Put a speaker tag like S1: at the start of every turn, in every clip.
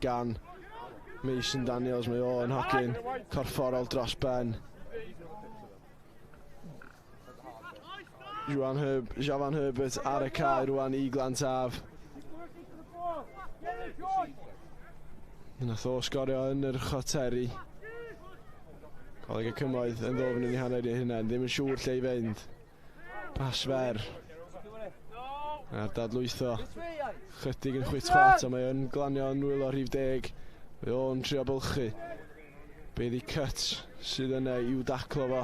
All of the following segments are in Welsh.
S1: Gan Mason Daniels, mae o yn hogyn corfforol dros ben. Joan Herb, Javan Herbert ar y cae rwan i Glantaf. Nath o sgorio yn yr chwarteri. Coleg y Cymoedd yn ddofn yn ei hanner ei hunain, ddim yn siŵr lle i fynd. Pas fer. A'r dadlwytho. Chydig yn chwit chwat, ond mae yn glanio yn nwylo rhif deg. Mae o'n trio bylchu. Bailey Cut sydd yna i'w daclo fo.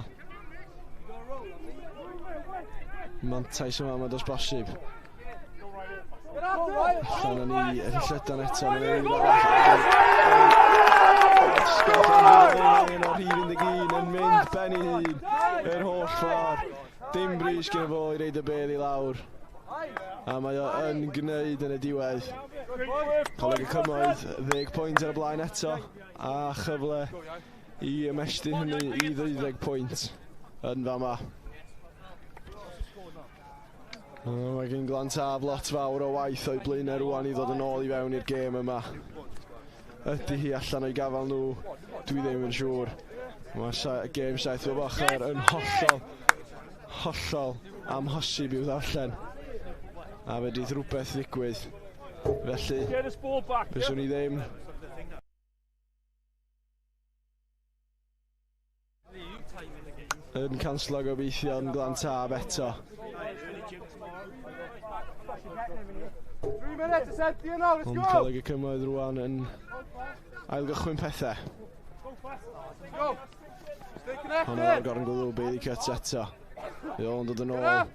S1: Mantais yma, mae dos bosib. Allan â ni yn llydan eto, mae'n ei arall. Scotland o'r rhif 11 yn mynd ben ei hun yr holl ffordd. Dim brys gyda fo i reid y bel i lawr. A mae o yn gwneud yn y diwedd. Coleg y Cymoedd, 10 pwynt ar y blaen eto. A chyfle i ymestyn hynny i 12 pwynt yn fama. Mae gen Glan Taf lot fawr o waith o'i blaenau rwan i ddod yn ôl i fewn i'r gêm yma. Ydy hi allan o'i gafael nhw? Dwi ddim yn siŵr. Mae sa gêm saith bob ochr yn hollol, hollol amhosib i'w ddarllen. A fedrith rhywbeth ddigwydd. Felly, fyswn i ddim Yn canslo gobeithio yn Glan Taf eto. Ond Coleg y Cymoedd rwan yn ailgychwyn pethau. Hwnnw o'r gorn gwlw, Bailey Cuts eto. Mae o'n dod yn ôl. Am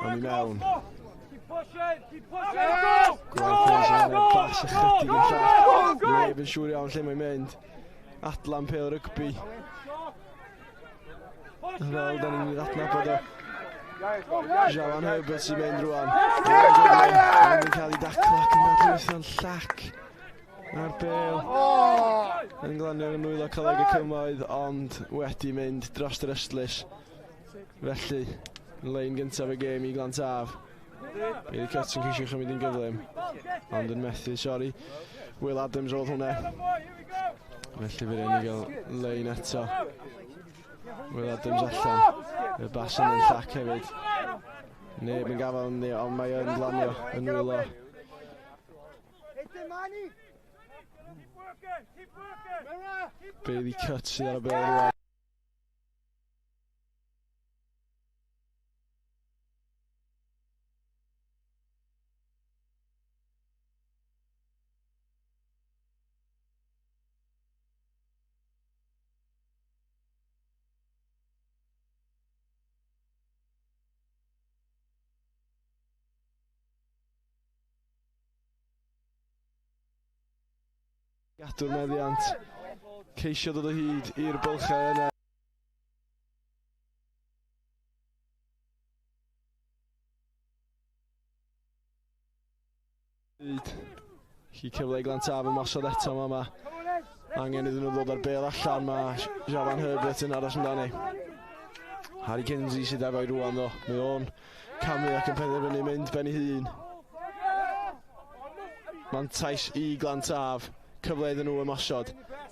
S1: i mewn. Gwaith bas ychydig yn llac. Neb yn siŵr iawn lle mae'n mynd. Adlan pêl rygbi. Fel da ni'n ei adnabod o. Jawan Herbert sy'n mynd rwan. Mae'n cael ei daclo ac yn dadlwytho'n llac. Mae'r bel yn glanio yn nwylo Coleg y Cymoedd, ond wedi mynd dros yr ystlys. Felly, lein gyntaf y gêm i Glan Taf. Bailey Cutts yn ceisio chymryd yn gyflym, ond yn methu, sori. Will Adams oedd hwnna. Felly fe rhaid ni gael lein eto. Will Adams allan. Y bas yn yn llac hefyd. Neb yn gafael ynddi, ond mae yn glanio yn nwylo. Bailey Cutts sydd ar y bel rwan. Gadw'r meddiant. Ceisio dod o hyd i'r bylchau yna. Chi cyfle i Glan Taf ymosod eto yma. Mae angen iddyn nhw ddod ar bel allan. Mae Javan Herbert yn aros amdani. Harry Kinsey sydd efo'i rwan ddo. Mae o'n camu ac yn penderfynu mynd ben ei hun. Mantais i Glan Taf. Cyfle iddyn nhw ymosod.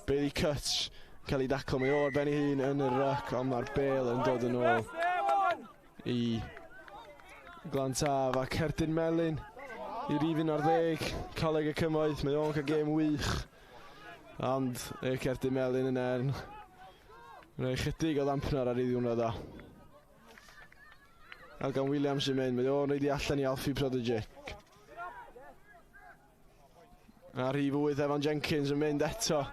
S1: Bailey Cutts cael ei daclo. Mae o'r ben ei hun yn y ryc, ond mae'r bel yn dod yn ôl i Glan Taf a Cerdyn Melyn i rif 11, Coleg y Cymoedd. Mae o'n cael gêm wych, ond y Cerdyn Melyn yna yn rhoi chydig o ddampner ar ei ddiwrnod o. Elgan Williams sy'n mynd, mae o'n rhaid i allan i Alfie Prodigy. A rhif 8 Evan Jenkins yn mynd eto.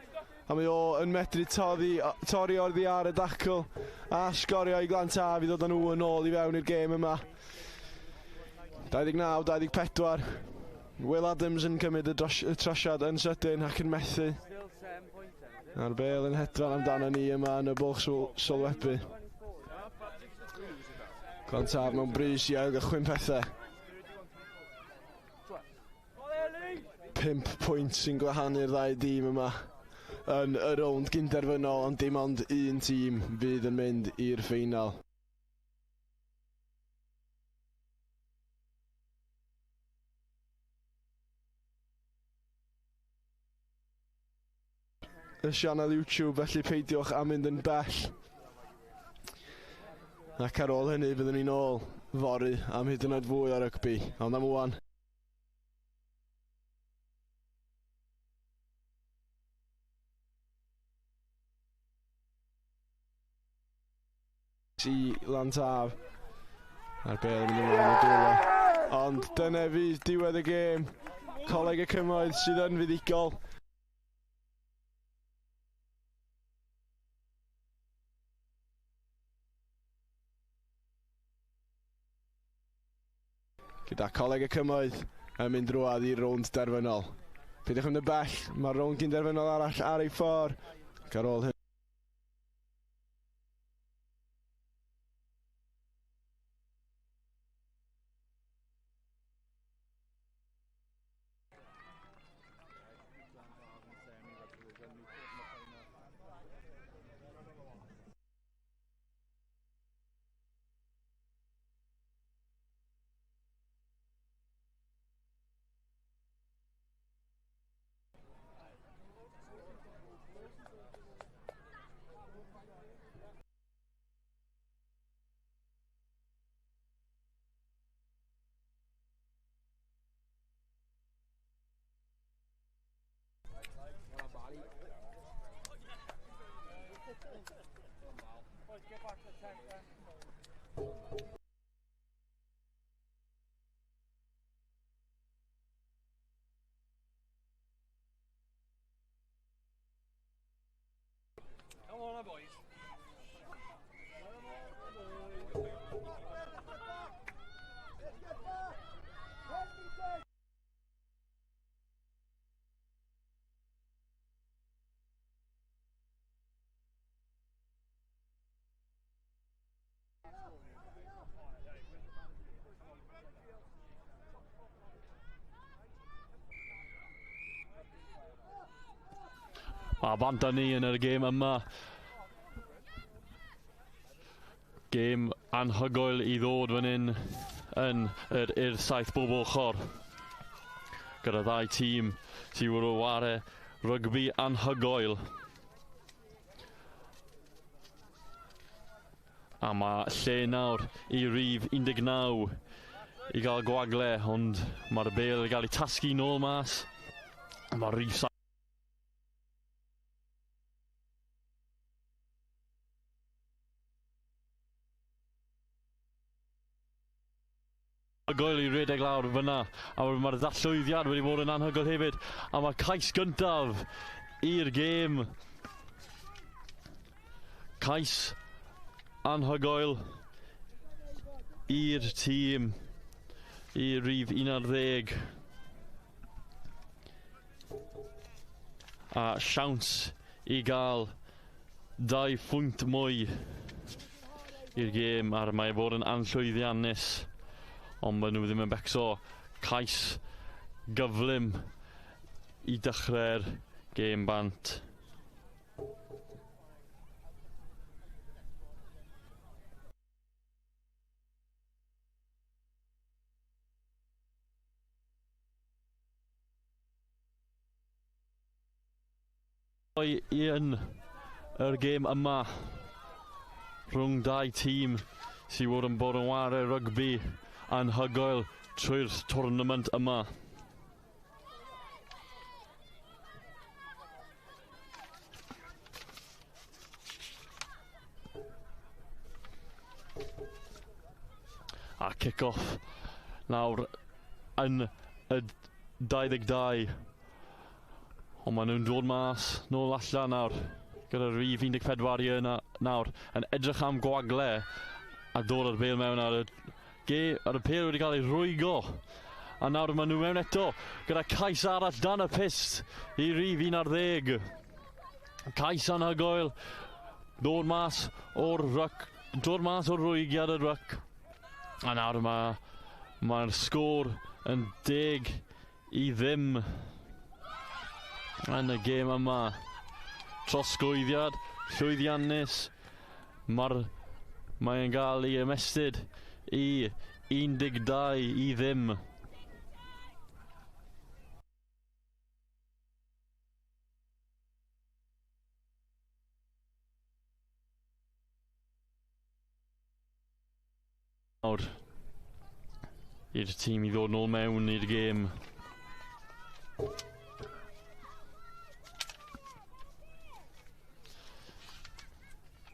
S1: A mae o yn medru toddi, torri oddi ar y dacl a sgorio i Glan Taf i ddod â nhw yn ôl i fewn i'r gêm yma. 29-24. Will Adams yn cymryd y, dros, y trosiad yn sydyn ac yn methu. A'r bel yn hedfan amdano ni yma yn y bwlch sylwebu. Glan Taf mewn brys i ailgychwyn pethau. 5 pwynt sy'n gwahanu'r ddau dîm yma yn y rownd gynderfynol, ond dim ond un tîm fydd yn mynd i'r ffeinal. y sianel YouTube, felly peidiwch a mynd yn bell. Ac ar ôl hynny, byddwn ni'n ôl fory am hyd yn oed fwy o rygbi. Ond am ŵan, i Lantaf. A'r bêl yn mynd ymlaen y dwylo. Ond dyna fydd diwedd y gêm. Coleg y Cymoedd sydd yn fuddugol. Gyda Coleg y Cymoedd yn mynd drwodd i'r rownd derfynol. Peidiwch yn y bell, mae'r rownd gynderfynol arall ar ei ffordd. Ac ar ôl hyn,
S2: Get back to the tank then. Come on, boys.
S3: A bant â ni yn yr gêm yma. Gêm anhygoel i ddod fan hyn yn yr Urdd 7 bob ochr. Gyda ddau tîm sydd wedi ware rygbi anhygoel. A mae lle nawr i rif 19 i gael gwagle, ond mae'r bêl i gael ei tasgu nôl mas. Mae'r rif 7 i redeg lawr fyna, a mae'r ddallwyddiad wedi bod yn anhygoel hefyd, a mae cais gyntaf i'r gêm. Cais anhygoel i'r tîm, i rif 11. A siawns i gael 2 phwynt mwy i'r gêm, a mae fod yn anllwyddiannus. Ond maen nhw ddim yn becso. Cais gyflym i dechrau'r gêm bant. Yn yr gêm yma rhwng dau tîm sydd wedi bod yn ware rygbi anhygoel trwy'r tournament yma. A kick-off nawr yn y 22. Ond maen nhw'n dod mas nôl allan nawr gyda rif 14 yna nawr yn edrych am gwagle a dod o'r bêl mewn ar y ar y pêl wedi cael ei rwygo. A nawr maen nhw mewn eto gyda cais arall dan y pyst i rif 11. Cais anhygoel, dod mas o'r ryc, dod mas o'r rwygiad y ryc. A nawr mae'r sgôr yn 10-0 yn y gêm yma. Trosglwyddiad llwyddiannus. Mae'n gael ei ymestyn i 12-0. Nawr i'r tîm i ddod nôl mewn i'r gêm.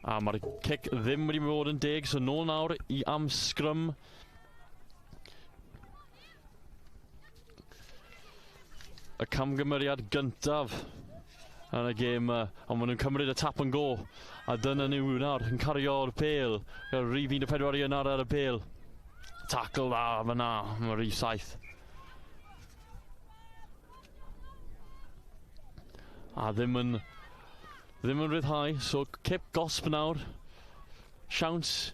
S3: A mae'r cic ddim wedi bod yn deg, so nôl nawr i am sgrym. Y camgymeriad gyntaf yn y gêm, ond maen nhw'n cymryd y tap and go. A dyna nhw nawr yn cario'r pêl. Rhif 14 yna ar y pêl. Tackle dda fyna, mae rhif 7. A ddim yn rhyddhau, so cic gosb nawr. Siawns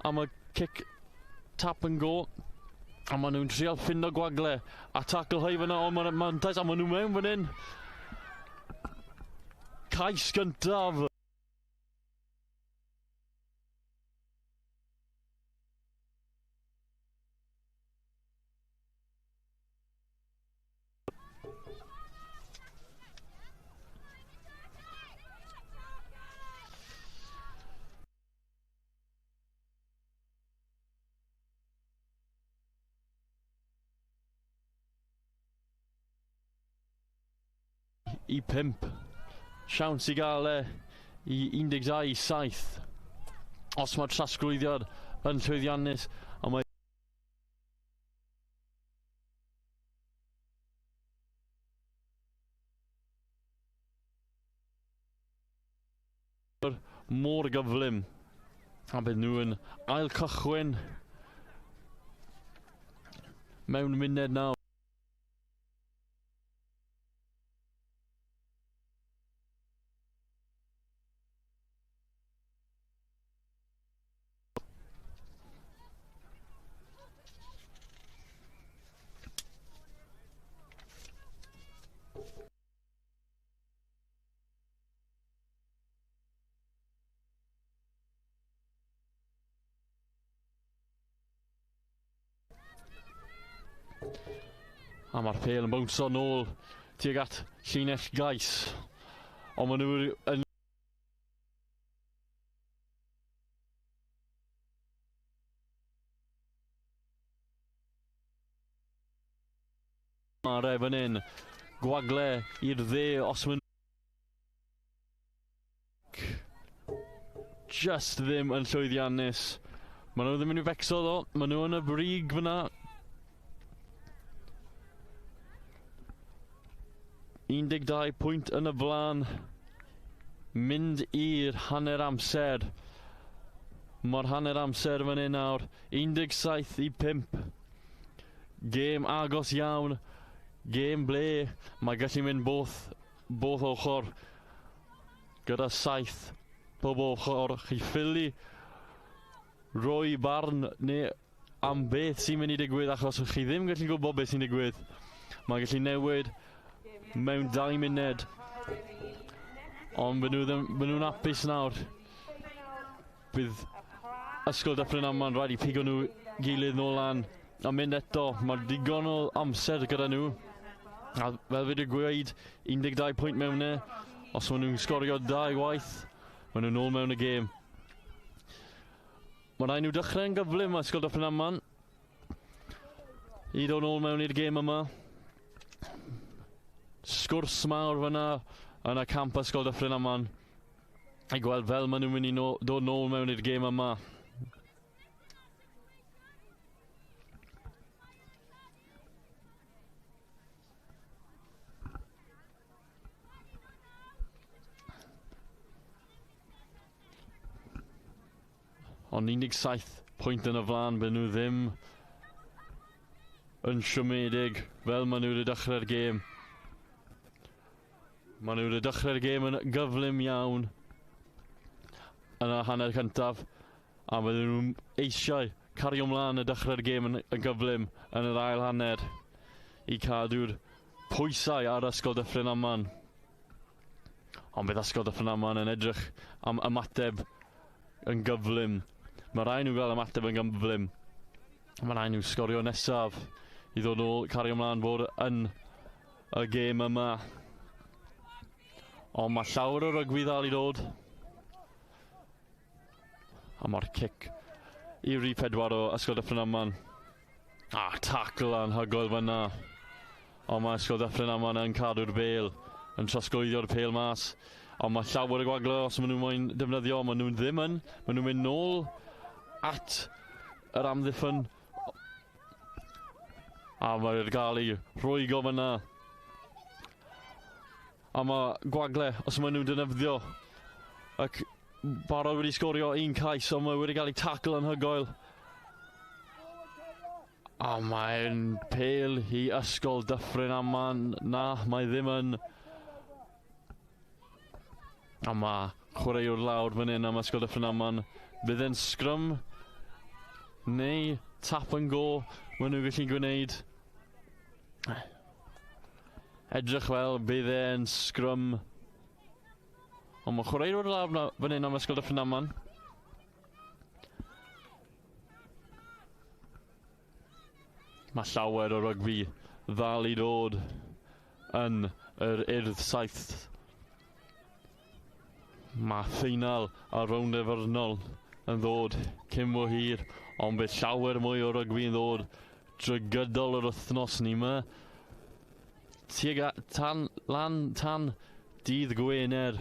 S3: am y cic tap and go. A maen nhw'n trial ffindo gwagle. A tackle high fyna, ond mae'n mantais, a maen nhw mewn fan hyn. Cais gyntaf. I 5. Siawns i gael e i 12 i 7. Os mae'r trosglwyddiad yn llwyddiannus, a mae mor gyflym. A bydd nhw yn ail cychwyn mewn munud nawr. A mae'r pêl yn bownsio nôl tuag at llinell gais. Ond maen nhw yn Mare fan hyn. Gwagle i'r dde os maen just ddim yn llwyddiannus. Maen nhw ddim yn i'w becso ddo. Maen nhw yn y brig fyna. 12 pwynt yn y blaen. Mynd i'r hanner amser. Mae'r hanner amser fan hyn nawr. 17 i 5. Gêm agos iawn. Gêm ble mae gallu mynd both ochr. Gyda 7 pob ochr. Chi ffili roi barn neu am beth sy'n mynd i digwydd, achos chi ddim gallu gwybod beth sy'n digwydd. Mae'n gallu newid mewn 2 munud. Ond maen nhw'n hapus nawr. Bydd Ysgol Dyffryn Aman rhaid i pigo nhw gilydd nôl lan a mynd eto. Mae digon o amser gyda nhw. A fel fi wedi gweud, 12 pwynt mewn e. Os maen nhw'n sgorio 2 waith, maen nhw'n nôl mewn y gêm. Mae rhaid nhw dechrau'n gyflym Ysgol Dyffryn Aman i ddod nôl mewn i'r gêm yma. Sgwrs mawr fyna yn y camp Ysgol Dyffryn Aman i gweld fel maen nhw'n mynd i dod nôl mewn i'r gêm yma. Ond 17 pwynt yn y flaen, byd nhw ddim yn siomedig fel maen nhw wedi dechrau'r gêm. Maen nhw wedi dechrau'r gêm yn gyflym iawn yn y hanner cyntaf, a bydden nhw'n eisiau cario ymlaen y dechrau'r gêm yn gyflym yn yr ail hanner i cadw'r pwysau ar Ysgol Dyffryn Aman. Ond bydd Ysgol Dyffryn Aman yn edrych am ymateb yn gyflym. Mae rhaid nhw gael ymateb yn gyflym. Mae rhaid nhw sgorio nesaf i ddod nôl, cario ymlaen fod yn y gêm yma. Ond mae llawer o rygbi ddal i ddod. A mae'r cic i rif 4 o Ysgol Dyffryn Aman. A tackle anhygoel fyna. Ond mae Ysgol Dyffryn Aman yn cadw'r bel, yn trosglwyddo'r pel mas. Ond mae llawer o gwagle os maen nhw moyn defnyddio, maen nhw'n ddim yn. Maen nhw'n mynd nôl at yr amddiffyn. A mae'r gael ei rhwygo fyna. A mae gwagle, os maen nhw'n defnyddio. Ac barod wedi sgorio un cais, ond mae wedi cael ei tackle anhygoel. A mae'n pel i Ysgol Dyffryn Aman. Na, mae ddim yn. A mae chwaraewr lawr fan hyn am Ysgol Dyffryn Aman. Bydd e'n sgrym neu tap and go maen nhw'n gallu gwneud. Edrych fel bydd e'n sgrym. Ond mae chwaraewr lawr fan hyn am Ysgol Dyffryn Aman. Mae llawer o rygbi ddal i ddod yn yr Urdd 7. Mae ffeinal a rownd efyrnol yn ddod cyn bo hir, ond bydd llawer mwy o rygbi yn ddod drwy gydol yr wythnos ni yma. Tuag tan, lan tan dydd Gwener.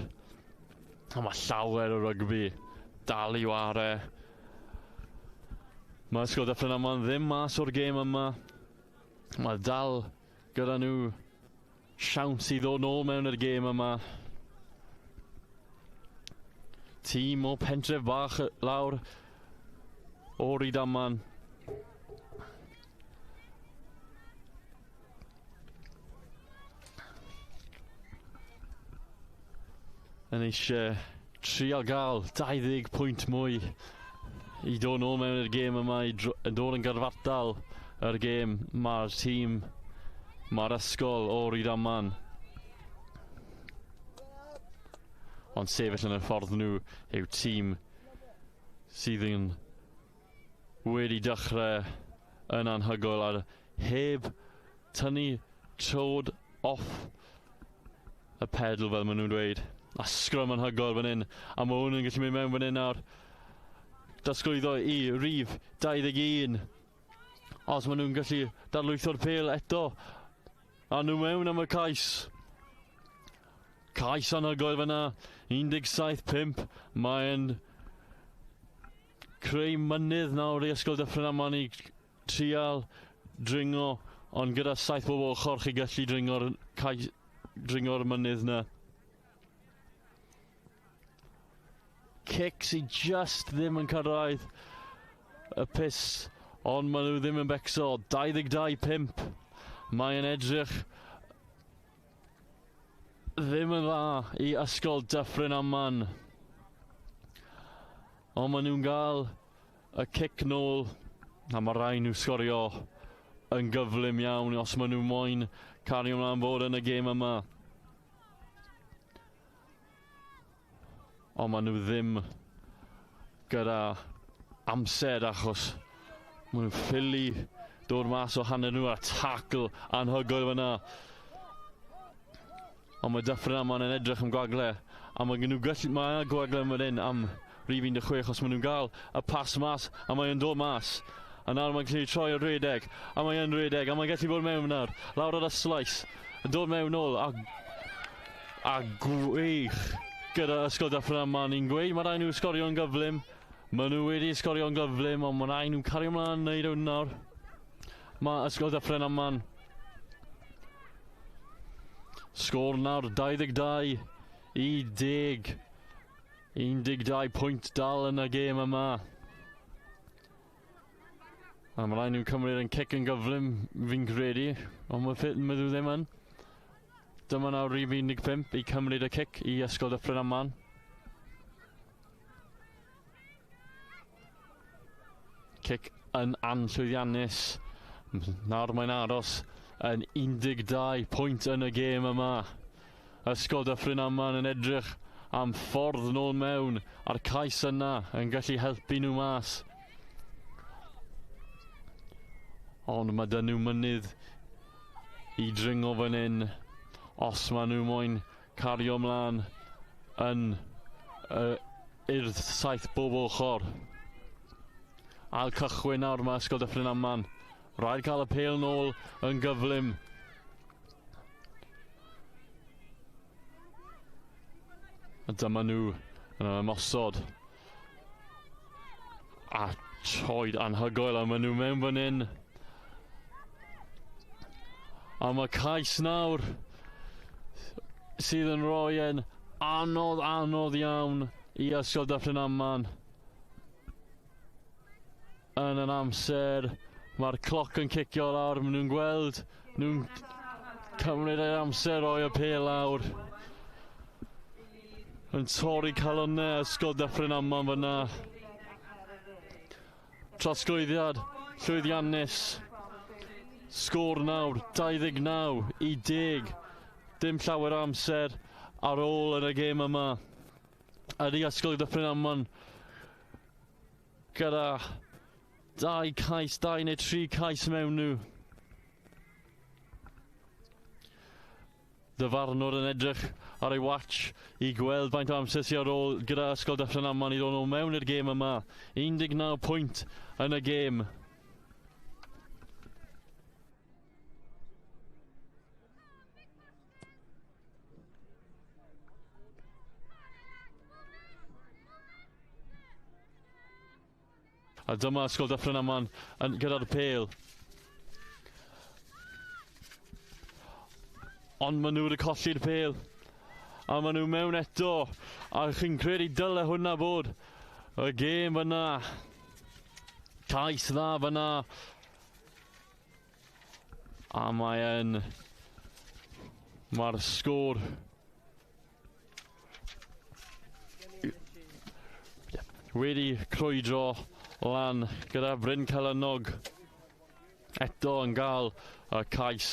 S3: A mae llawer o rygbi dal i ware. Mae Ysgol Dyffryn Aman ddim mas o'r gêm yma. Mae dal gyda nhw siawns i ddod nôl mewn i'r gêm yma. Tîm o pentref bach lawr o Rydaman. Yn eisiau trial gael 20 pwynt mwy i dod nôl mewn i'r gêm yma, i dod yn gyfartal yr gêm. Mae'r tîm, mae'r ysgol o Rydaman. Ond sefyll yn y ffordd nhw yw tîm sydd yn wedi dechrau yn anhygoel a heb tynnu trod off y pedal fel maen nhw'n dweud. A sgrym anhygoel fan hyn. A mae hwn yn gallu mynd mewn fan hyn nawr. Dasglwyddo i rif 21. Os maen nhw'n gallu dadlwytho'r pêl eto. A nhw mewn am y cais. Cais anhygoel fyna. 17-5. Mae'n creu mynydd nawr i Ysgol Dyffryn Aman i trial dringo, ond gyda 7 bob ochr chi gallu dringo'r dringo'r mynydd na. Cic sydd just ddim yn cyrraedd y pys, ond maen nhw ddim yn becso. 22-5. Mae'n edrych ddim yn dda i Ysgol Dyffryn Aman. Ond maen nhw'n gael y cic nôl, a mae rhaid nhw sgorio yn gyflym iawn os maen nhw moyn cario ymlaen fod yn y gêm yma. Ond maen nhw ddim gyda amser achos maen nhw'n ffili dod mas o hanner nhw a tackle anhygoel fyna. Ond mae Dyffryn Aman yn edrych am gwagle. A mae nhw gallu, mae gwagle yn fan hyn am rif 16 os maen nhw'n gael y pas mas a mae'n dod mas. A nawr mae'n gallu troi o redeg. A mae'n redeg a mae'n gallu bod mewn nawr. Lawr ar y slice. Yn dod mewn nôl a gwych gyda Ysgol Dyffryn Aman. Ni'n gweud mae rhaid nhw sgorio'n gyflym. Maen nhw wedi sgorio'n gyflym, ond mae rhaid nhw cario ymlaen wneud hwn nawr. Mae Ysgol Dyffryn Aman. Sgôr nawr 22 i 10. 12 pwynt dal yn y gêm yma. A mae rhaid nhw cymryd yn cic yn gyflym, fi'n credu, ond mae ffit nhw ddim yn. Dyma nawr rhif 15 i cymryd y cic i Ysgol Dyffryn Aman. Cic yn anllwyddiannus. Nawr mae'n aros yn 12 pwynt yn y gêm yma. Ysgol Dyffryn Aman yn edrych am ffordd nôl mewn a'r cais yna yn gallu helpu nhw mas. Ond mae dyn nhw mynydd i dringo fan hyn os maen nhw moyn cario ymlaen yn Urdd 7 bob ochr. Ail cychwyn nawr mae Ysgol Dyffryn Aman. Rhaid cael y pêl nôl yn gyflym. A dyma nhw yn ymosod. A troed anhygoel, a maen nhw mewn fan hyn. A mae cais nawr sydd yn rhoi yn anodd, anodd iawn i Ysgol Dyffryn Aman. Yn yr amser, mae'r cloc yn cicio lawr, maen nhw'n gweld, nhw'n cymryd yr amser roi y pêl lawr. Yn torri calonnau Ysgol Dyffryn Aman fyna. Trosglwyddiad llwyddiannus. Sgôr nawr, 29 i 10. Dim llawer o amser ar ôl yn y gêm yma. Ydy Ysgol Dyffryn Aman gyda 2 cais, 2 neu 3 cais mewn nhw. Dyfarnwr yn edrych ar ei watch i gweld faint o amser sydd ar ôl gyda Ysgol Dyffryn Aman i ddod nôl mewn i'r gêm yma. 19 pwynt yn y gêm. A dyma Ysgol Dyffryn Aman yn, gyda'r pêl. Ond maen nhw wedi colli'r pêl. A maen nhw mewn eto. A chi'n credu dyle hwnna bod y gêm fyna. Cais dda fyna. A mae yn... Mae'r sgôr wedi crwydro lan gyda Bryn Celynog eto yn gael y cais.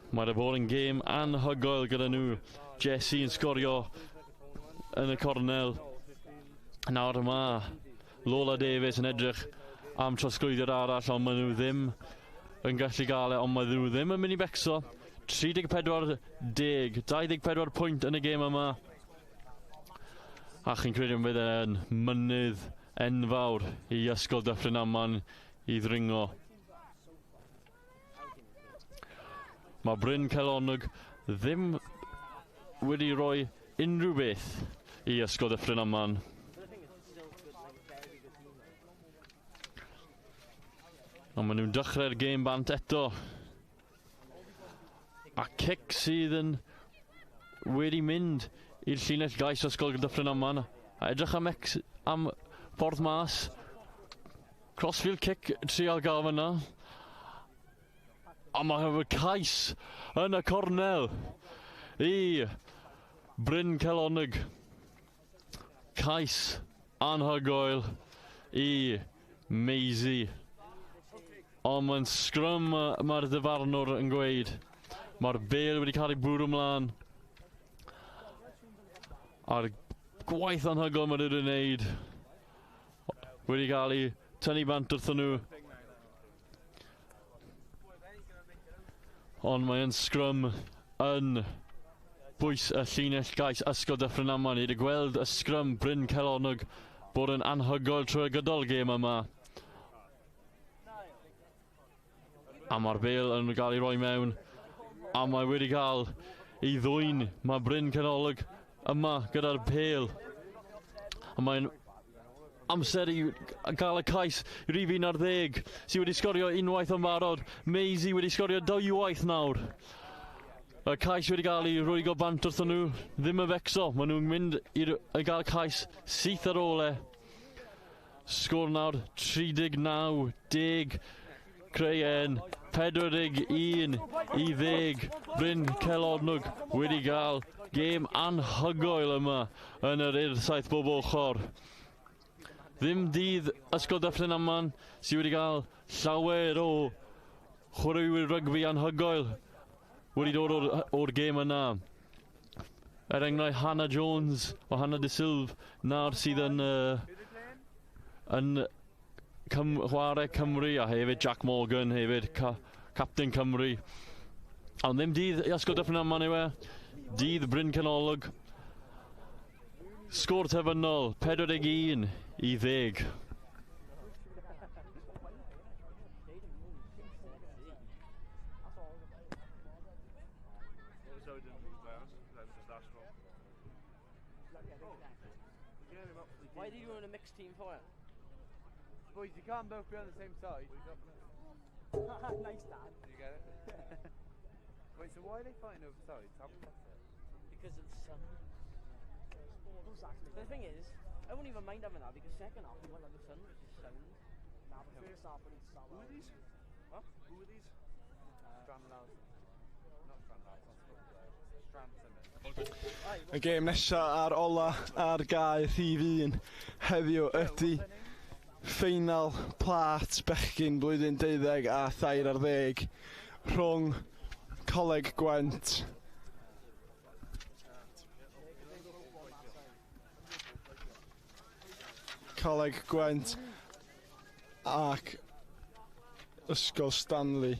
S3: Mae wedi bod yn gêm anhygoel gyda nhw. Jesse yn sgorio yn y cornel. Nawr yma Lola Davies yn edrych am trosglwyddiad arall, ond maen nhw ddim yn gallu gael e, ond maen nhw ddim yn mynd i becso. 34-10, 24 pwynt yn y gêm yma. A chi'n credu bydd e'n mynydd enfawr i Ysgol Dyffryn Aman i ddringo. Mae Bryn Celonwg ddim wedi rhoi unrhyw beth i Ysgol Dyffryn Aman. Ond maen nhw'n dechrau'r gêm bant eto. A cic sydd yn wedi mynd i'r llinell gais Ysgol Dyffryn Aman. A edrych am, am ffordd mas. Crossfield kick trial gael fyna. A mae cais yn y cornel i Bryn Celonwg. Cais anhygoel i Maisie. Ond mae'n sgrym mae'r dyfarnwr yn gweud. Mae'r bêl wedi cael ei bwrw ymlaen. A'r gwaith anhygoel maen nhw wedi wneud wedi cael ei tynnu bant wrthyn nhw. Ond mae'n sgrym yn bwys y llinell gais Ysgol Dyffryn Aman. Ni wedi gweld y sgrym Bryn Celonwg bod yn anhygoel trwy gydol gêm yma. A mae'r bêl yn cael ei roi mewn. A mae wedi cael ei ddwyn. Mae Bryn Celonwg yma gyda'r pêl. A mae'n amser i gael y cais rhif 11 sydd wedi sgorio unwaith yn barod. Maisie wedi sgorio dwywaith nawr. Y cais wedi cael ei rwygo bant wrthyn nhw. Ddim yn fecso. Maen nhw'n mynd i gael cais syth ar ôl e. Sgôr nawr 39-10. Creu en 41 i 10. Bryn Celonwg wedi gael gêm anhygoel yma yn yr Urdd 7 bob ochr. Ddim dydd Ysgol Dyffryn Aman sydd wedi cael llawer o chwaraewyr rygbi anhygoel wedi dod o'r gêm yna. Er enghraifft Hannah Jones o Hannah De Silva nawr sydd yn chwarae Cymru, a hefyd Jack Morgan hefyd, captain Cymru. Ond ddim dydd i Ysgol Dyffryn Aman yw e, dydd Bryn Celonwg. Sgôr terfynol, 41 i 10.
S4: Why do you want a mixed team for it?
S2: Boys, you can't both be on the same side.
S4: Nice, Dad.
S2: Did you get it? Wait, so why are they fighting over sides? How
S4: Because of the sun. The thing is, I wouldn't even mind having that because second half we won't have the sun, which is sound.
S5: Nah, but first half we need to start
S2: Who are these?
S4: What?
S2: Who are these? Strand Lads. Not Strand Lads, that's football. Strand Summit.
S1: Y gêm nesa ar ola ar gae rhif 1 heddiw ydy ffeinal plat bechgyn blwyddyn 12 a 13 rhwng Coleg Gwent Coleg Gwent ac Ysgol Stanley.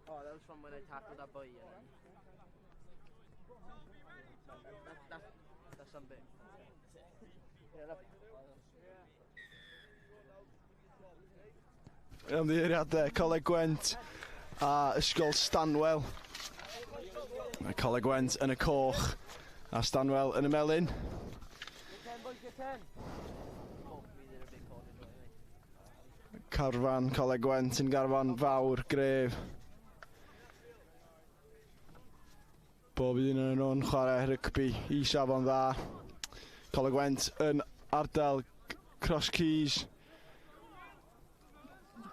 S4: Oh, that was from when I tackled that boy. And that's something. Yeah, lovely.
S1: Ymddiheuriadau, Coleg Gwent a Ysgol Stanwell. Mae Coleg Gwent yn y coch a Stanwell yn y melyn.
S4: Get 10, boys, get 10. Oh, me, they're a big corner, anyway.
S1: Carfan Coleg Gwent yn garfan fawr, gref. Bob un yn nhw'n chwarae rygbi i safon dda. Coleg Gwent yn ardal Cross Keys.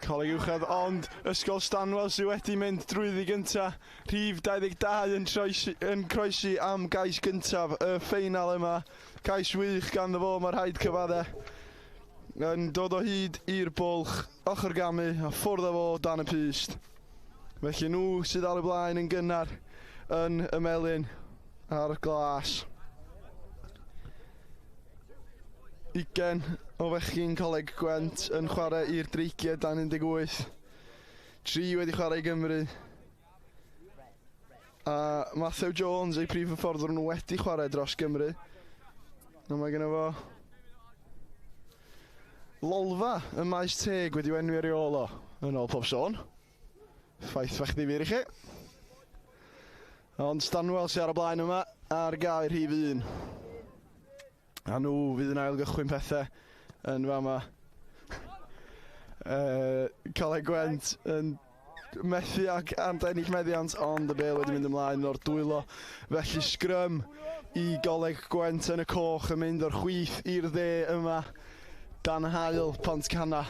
S1: Coleg Uwchradd, ond Ysgol Stanwell sydd wedi mynd drwyddi gynta. Rhif 22 yn croesi am gais gyntaf y ffeinal yma. Cais wych ganddo fo, mae rhaid cyfadde. Yn dod o hyd i'r bwlch, ochr gamu a ffwrdd â fo dan y pyst. Felly nhw sydd ar y blaen yn gynnar yn y melyn a'r glas. 20 o fechgyn Coleg Gwent yn chwarae i'r Dreigiau dan 18. 3 wedi chwarae i Gymru. A Matthew Jones, ei prif hyfforddwr, nhw wedi chwarae dros Gymru. A mae genno fo Lolfa ym Maes Teg wedi enwi ar ei ôl o, yn ôl pob sôn. Ffaith fach ddifyr i chi. Ond Stanwell sydd ar y blaen yma ar gae rhif 1. A nhw fydd yn ail gychwyn pethau yn fama. Coleg Gwent yn methu ac ennill meddiant, ond y bêl wedi mynd ymlaen o'r dwylo. Felly sgrym i Goleg Gwent yn y coch yn mynd o'r chwith i'r dde yma dan haul Pontcanna.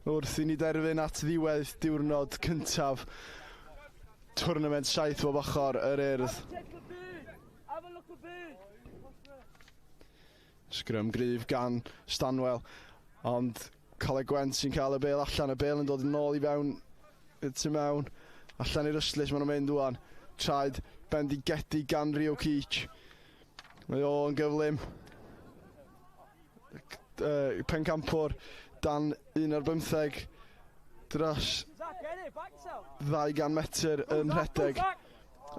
S1: Wrth i ni derfyn at ddiwedd diwrnod cyntaf tournament 7 bob ochr yr Urdd. Sgrym gryf gan Stanwell, ond Coleg Gwent sy'n cael y bêl allan, y bêl yn dod yn ôl i fewn, y tu mewn, allan i'r ystlys maen nhw'n mynd ŵan. Traed bendigedig gan Rio Keach. Mae o'n gyflym. Pencampwr dan 1 ar 15 dros 200 metr yn rhedeg.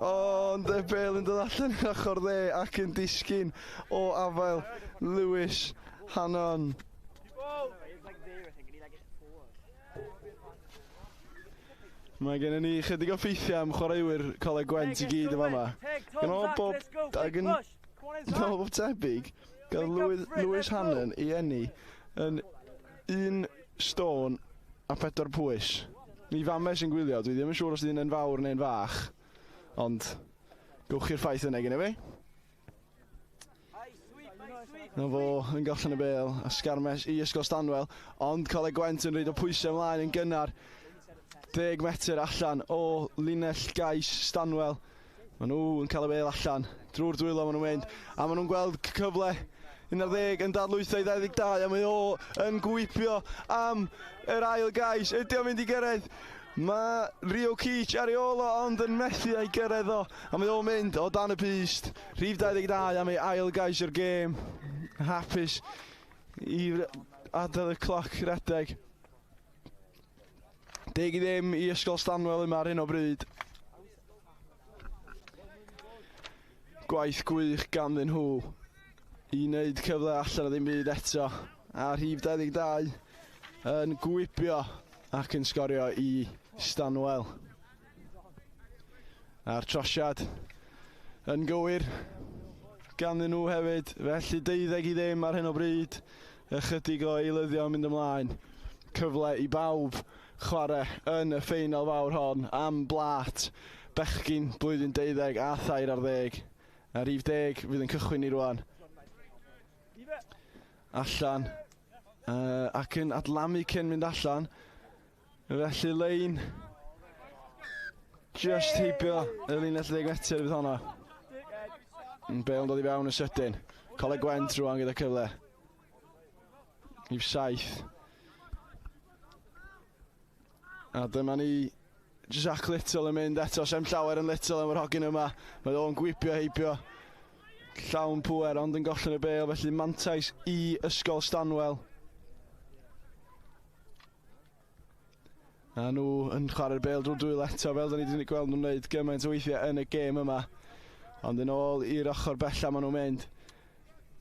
S1: Ond y bêl yn dod allan i'r ochr dde ac yn disgyn o afael Lewis Hannon.
S4: It's like there, I think, and he like hit forward.
S1: Mae gennym ni chydig o ffeithiau am chwaraewyr Coleg Gwent i gyd yn fama. Gan o bob, ag yn ôl bob tebyg, gael Lewis Hannon i eni yn 1 stôn a 4 pwys. Mi famau sy'n gwylio, dwi ddim yn siŵr os ydy'n yn fawr neu'n fach, ond gowch chi'r ffaith yna gyda fi. Na fo yn gollen y bêl a sgarmes i Ysgol Stanwell, ond Coleg Gwent yn rhoid o pwysau ymlaen yn gynnar. 10 metr allan o linell gais Stanwell. Maen nhw yn cael y bêl allan. Drwy'r dwylo maen nhw'n mynd. A maen nhw'n gweld cyfle 11 yn dadlwytho i 22 a mae o yn gwibio am yr ail gais. Ydy o'n mynd i gyrraedd? Mae Rio Keach ar ei ôl o ond yn methu a'i gyrraedd o. A mae o'n mynd o dan y pyst. Rhif 22 am ei ail gais o'r gêm. Hapus i adael y cloc redeg. 10-0 i Ysgol Stanwell yma ar hyn o bryd. Gwaith gwych ganddyn nhw i wneud cyfle allan o ddim byd eto. A rhif 22 yn gwibio ac yn sgorio i Stanwell. A'r trosiad yn gywir ganddyn nhw hefyd. Felly 12-0 ar hyn o bryd. Ychydig o eilyddion mynd ymlaen. Cyfle i bawb chwarae yn y ffeinal fawr hon am blat bechgyn blwyddyn 12 a 13 ar ddeg. A rhif 10 fydd yn cychwyn ni rwan. Allan. Ac yn adlamu cyn mynd allan. Felly lein just heibio y linell 10 metr fydd honna. Bale yn dod i fewn yn sydyn. Coleg Gwent rwan gyda cyfle. Rhif 7. A dyma ni Jack Little yn mynd eto. Sem llawer yn Little am yr hogyn yma. Mae o'n gwibio heibio. Llawn pŵer ond yn gollwng y bêl. Felly mantais i Ysgol Stanwell. A nhw yn chwarae'r bêl drwy'r dwylo eto, fel da ni wedi gweld nhw'n gwneud gymaint o weithiau yn y gêm yma. Ond yn ôl i'r ochr bella maen nhw'n mynd.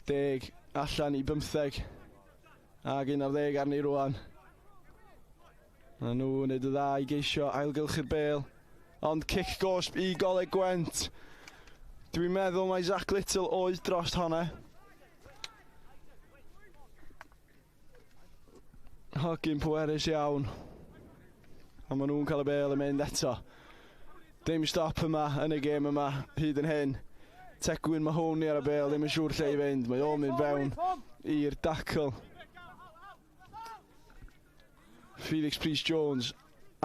S1: 10 allan i 15. Ac 11 arni rwan. A nhw yn neud y dda i geisio ailgylchu'r bêl. Ond cic gosb i Goleg Gwent. Dwi'n meddwl mai Zach Little oedd dros honna. Hogyn pwerus iawn. A maen nhw'n cael y bêl yn mynd eto. Dim stop yma yn y gêm yma hyd yn hyn. Tegwyn Mahoney ar y bêl, ddim yn siŵr lle i fynd. Mae o'n mynd fewn i'r dacl. Felix Prys Jones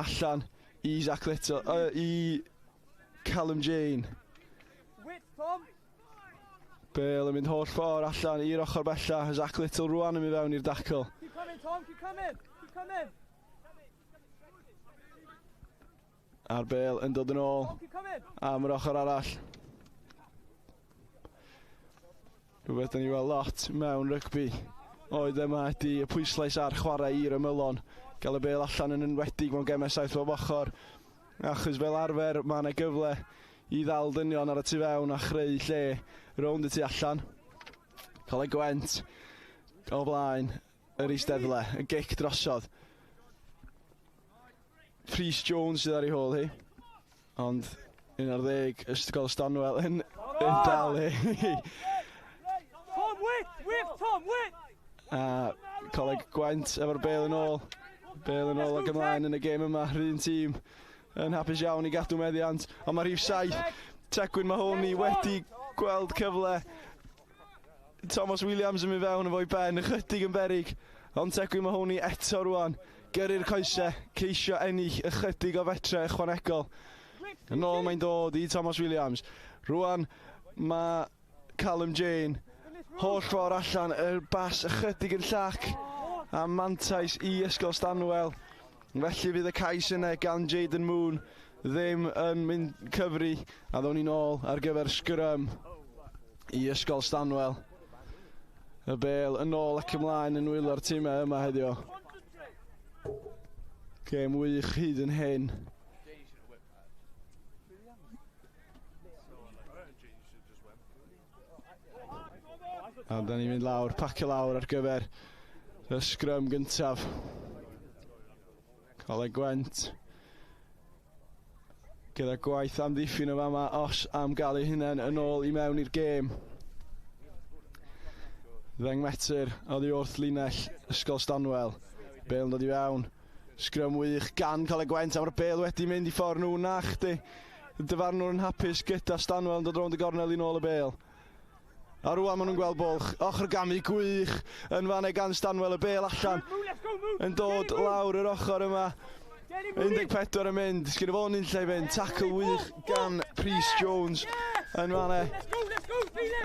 S1: allan i Zach Little, i Callum Jane. Bale yn mynd holl ffordd allan i'r ochr bella. Zach Little rwan yn mynd fewn i'r dacl.
S5: Keep coming, Tom, keep coming, keep coming.
S1: A'r bêl yn dod yn ôl am yr ochr arall. Rhywbeth da ni weld lot mewn rygbi oedd yma ydy y pwyslais ar chwarae i'r ymylon. Gael y bêl allan yn enwedig mewn gemau 7 bob ochr. Achos fel arfer mae yna gyfle i ddal dynion ar y tu fewn a chreu lle rownd y tu allan. Coleg Gwent o flaen yr eisteddle, y gic drosodd. Rhys Jones sydd ar ei hôl hi, ond 11 Ysgol Stanwell yn dal hi.
S5: Tom, wait, wait, Tom, wait!
S1: A Coleg Gwent efo'r bêl yn ôl. Bêl yn ôl ac ymlaen yn y gêm yma, rhywun tîm yn hapus iawn i gadw meddiant. Ond mae rhif 7, Tegwyn Mahoney wedi gweld cyfle. Thomas Williams yn mynd fewn efo'i ben, ychydig yn berig. Ond Tegwyn Mahoney eto rwan. Gyrru'r coesau, ceisio ennill ychydig o fetre ychwanegol. Yn ôl mae'n dod i Thomas Williams. Rwan mae Callum Jane holl ffordd allan, y bas ychydig yn llac. A mantais i Ysgol Stanwell. Felly fydd y cais yna gan Jaden Moon ddim yn mynd cyfri. A ddown ni'n ôl ar gyfer sgrym i Ysgol Stanwell. Y bêl yn ôl ac ymlaen yn nwylo'r tîmau yma heddiw. Gêm wych hyd yn hyn. A da ni'n mynd lawr, pacio lawr ar gyfer y sgrym gyntaf. Coleg Gwent gyda gwaith amddiffyn o fama os am gael ei hunain yn ôl i mewn i'r gêm. 10 metr oddi wrth linell Ysgol Stanwell. Bale yn dod i fewn. Sgrym wych gan Coleg Gwent, a mae'r bêl wedi mynd i ffordd nhw. Na chdi. Dyfarnwr yn hapus gyda Stanwell yn dod rownd y gornel i nôl y bêl. A rwan maen nhw'n gweld bwlch. Ochr gamu gwych yn fanna gan Stanwell, y bêl allan yn dod lawr yr ochr yma. 14 yn mynd, sgynno fo'n unlle i fynd. Tackle wych gan Prys Jones yn fanna.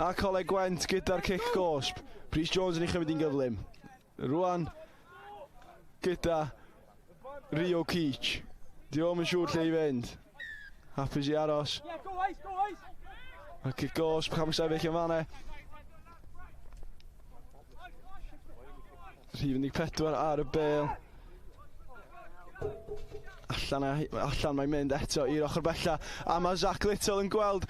S1: A Coleg Gwent gyda'r cic gosb. Prys Jones yn ei chymryd hi'n gyflym. Rwan gyda Rio Keach. Di o'm yn siŵr lle i fynd. Hapus i aros. A cic gosb, cam sefyll yn fanna. Rhif 14 ar y bêl. Allan, allan mae'n mynd eto i'r ochr bella. A mae Zach Little yn gweld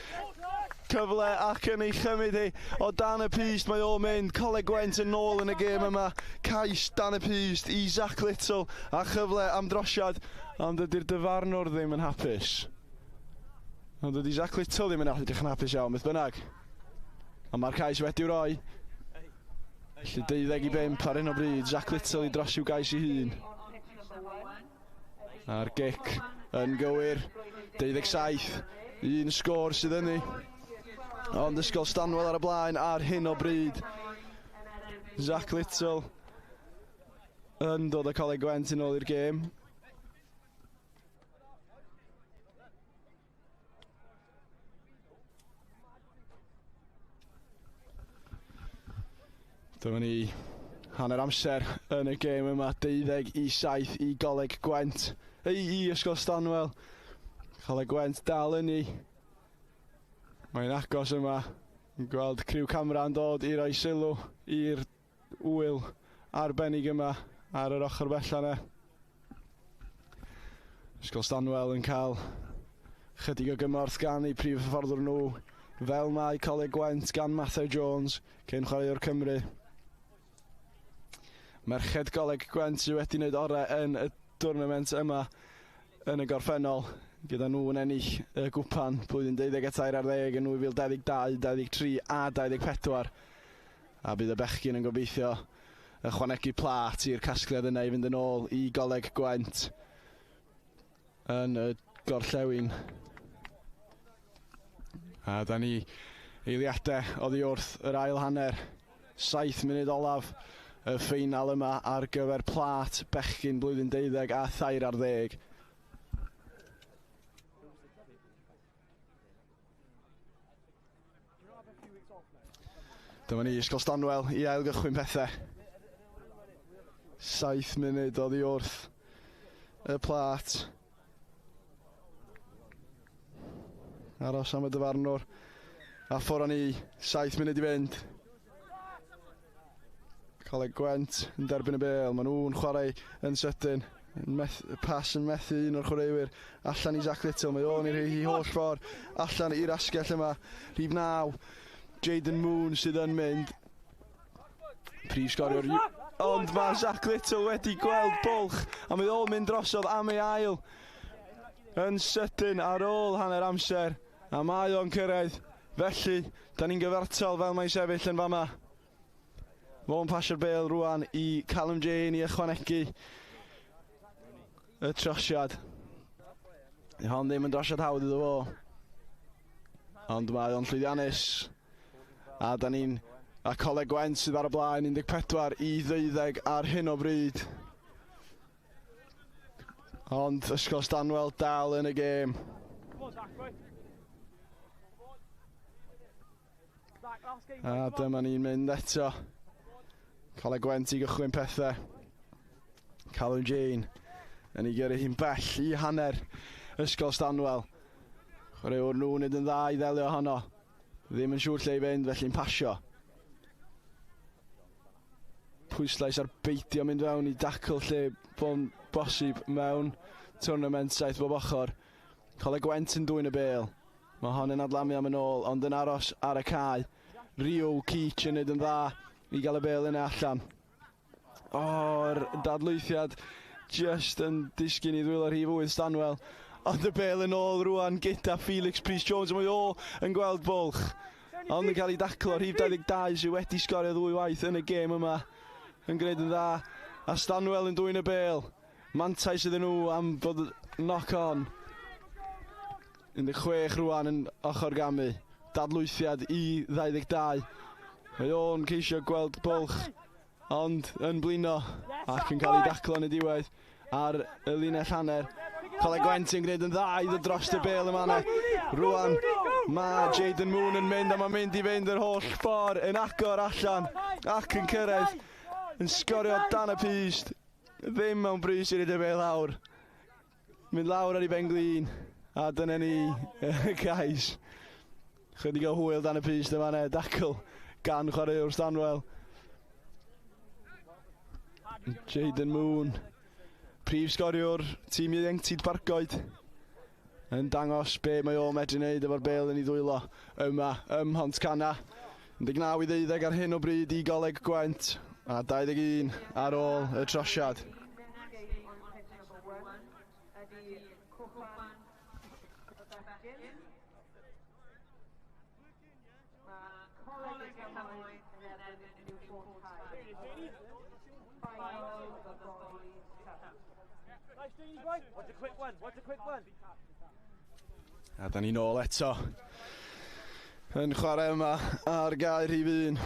S1: Cyfle ac yn ei chymryd hi o dan y pyst mae o'n mynd. Coleg Gwent yn ôl yn y gêm yma. Cais dan y pyst i Zach Little a chyfle am drosiad. Ond dydy'r dyfarnwr ddim yn hapus. Ond dydy Zach Little ddim yn edrych yn hapus iawn, beth bynnag. Ond mae'r cais wedi'w roi. Felly 12 i 5 ar hyn o bryd. Zach Little i drosi'w gais ei hun. A'r gic yn gywir. 27. Un sgôr sydd yni. Ond Ysgol Stanwell ar y blaen ar hyn o bryd. Zach Little yn dod â Coleg Gwent yn ôl i'r gêm. Dyma ni hanner amser yn y gêm yma, 12 i 7 i Goleg Gwent. Ei, i Ysgol Stanwell. Coleg Gwent dal yn ni. Mae'n agos yma. Yn gweld criw camera yn dod i roi sylw i'r ŵyl arbennig yma ar yr ochr bella yna. Ysgol Stanwell yn cael chydig o gymorth gan eu prif hyfforddwr nhw, fel mae Coleg Gwent gan Matthew Jones, cyn chwaraewr Cymru. Merched Coleg Gwent sydd wedi wneud orau yn y tournament yma yn y gorffennol, gyda nhw yn ennill y gwpan blwyddyn 13 ar ddeg yn 2022, 23 a 24. A bydd y bechgyn yn gobeithio ychwanegu plat i'r casgliad yna i fynd yn ôl i Goleg Gwent yn y gorllewin. A da ni eiliadau oddi wrth yr ail hanner. 7 munud olaf y ffeinal yma ar gyfer plat bechgyn blwyddyn 13 ar ddeg. Dyma ni, Ysgol Stanwell i ail gychwyn pethau. 7 munud oddi wrth y plat. Aros am y dyfarnwr. A ffwrdd â ni, 7 munud i fynd. Coleg Gwent yn derbyn y bêl. Maen nhw'n chwarae yn sydyn. Pas yn methu un o'r chwaraewyr. Allan i Zach Little. Mae o'n i hi holl ffordd. Allan i'r asgell yma. Rhif 9. Jaden Moon sydd yn mynd. Prif sgoriwr. Ond mae Zach Little wedi gweld bwlch. A mae o'n mynd drosodd am ei ail. Yn sydyn ar ôl hanner amser. A mae o'n cyrraedd. Felly, da ni'n gyfartal fel mae'n sefyll yn fama. Fo'n pasio'r bêl rwan i Callum Jane i ychwanegu y trosiad. Hon ddim yn drosiad hawdd iddo fo. Ond mae o'n llwyddiannus. A da ni'n... A Coleg Gwent sydd ar y blaen 14 i 12 ar hyn o bryd. Ond Ysgol Stanwell dal yn y gêm.
S5: Come on, Zach, boy. Zach, last game.
S1: A dyma ni'n mynd eto. Coleg Gwent i gychwyn pethau. Callum Jane yn ei gyrru hi'n bell i hanner Ysgol Stanwell. Chwaraewr nhw'n neud yn dda i ddelio honno. Ddim yn siŵr lle i fynd, felly'n pasio. Pwyslais ar beidio mynd fewn i dacl lle bo'n bosib mewn tournament saith bob ochr. Coleg Gwent yn dwyn y bêl. Mae hon yn adlamu am yn ôl, ond yn aros ar y cae. Rio Keach yn neud yn dda i gael y bêl yna allan. O'r dadlwythiad just yn disgyn i ddwylo rhif 8 Stanwell. Ond y bêl yn ôl rwan gyda Felix Prys Jones. Mae o yn gweld bwlch. Ond yn cael ei daclo rhif 22 sydd wedi sgorio ddwy waith yn y gêm yma. Yn gwneud yn dda. A Stanwell yn dwyn y bêl. Mantais iddyn nhw am fod knock on. 16 rwan yn ochr gamu. Dadlwythiad i 22. Mae o'n ceisio gweld bwlch, ond yn blino ac yn cael ei daclo yn y diwedd ar y linell hanner. Coleg Gwent yn gwneud yn dda i ddod dros y bêl yma yna. Rwan mae Jaden Moon yn mynd a mae'n mynd i fynd yr holl ffordd yn agor allan ac yn cyrraedd, yn sgorio dan y pyst. Ddim mewn brys i roid y bêl lawr. Mynd lawr ar ei ben glin a dyna ni y cais. Chydig o hwyl dan y pyst yma yna, dacl gan chwaraewr Stanwell. Jaden Moon, prif sgoriwr tîm ieuenctid Bargoed. Yn dangos be mae o'n medru wneud efo'r bêl yn ei ddwylo yma ym Mhontcanna. 19-12 ar hyn o bryd i Goleg Gwent a 21 ar ôl y trosiad. A da ni'n ôl eto yn chwarae yma ar gae rhif 1.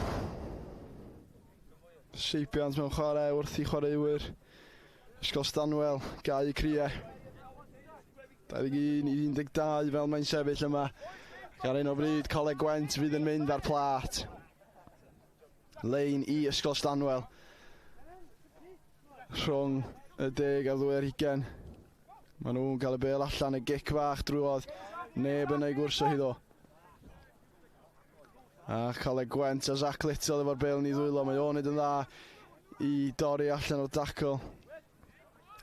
S1: Seibiant mewn chwarae wrth i chwaraewyr Ysgol Stanwell gau criau. 21-12 fel mae'n sefyll yma. Ac ar un o bryd Coleg Gwent fydd yn mynd ar plât. Lein i Ysgol Stanwell. Rhwng y 10 a'r 22. Maen nhw'n cael y bêl allan, y gic fach drwodd. Neb yn ei gwrso hi ddo. A Coleg Gwent a Zach Little efo'r bêl yn ei ddwylo. Mae o'n neud yn dda i dorri allan o'r dacl.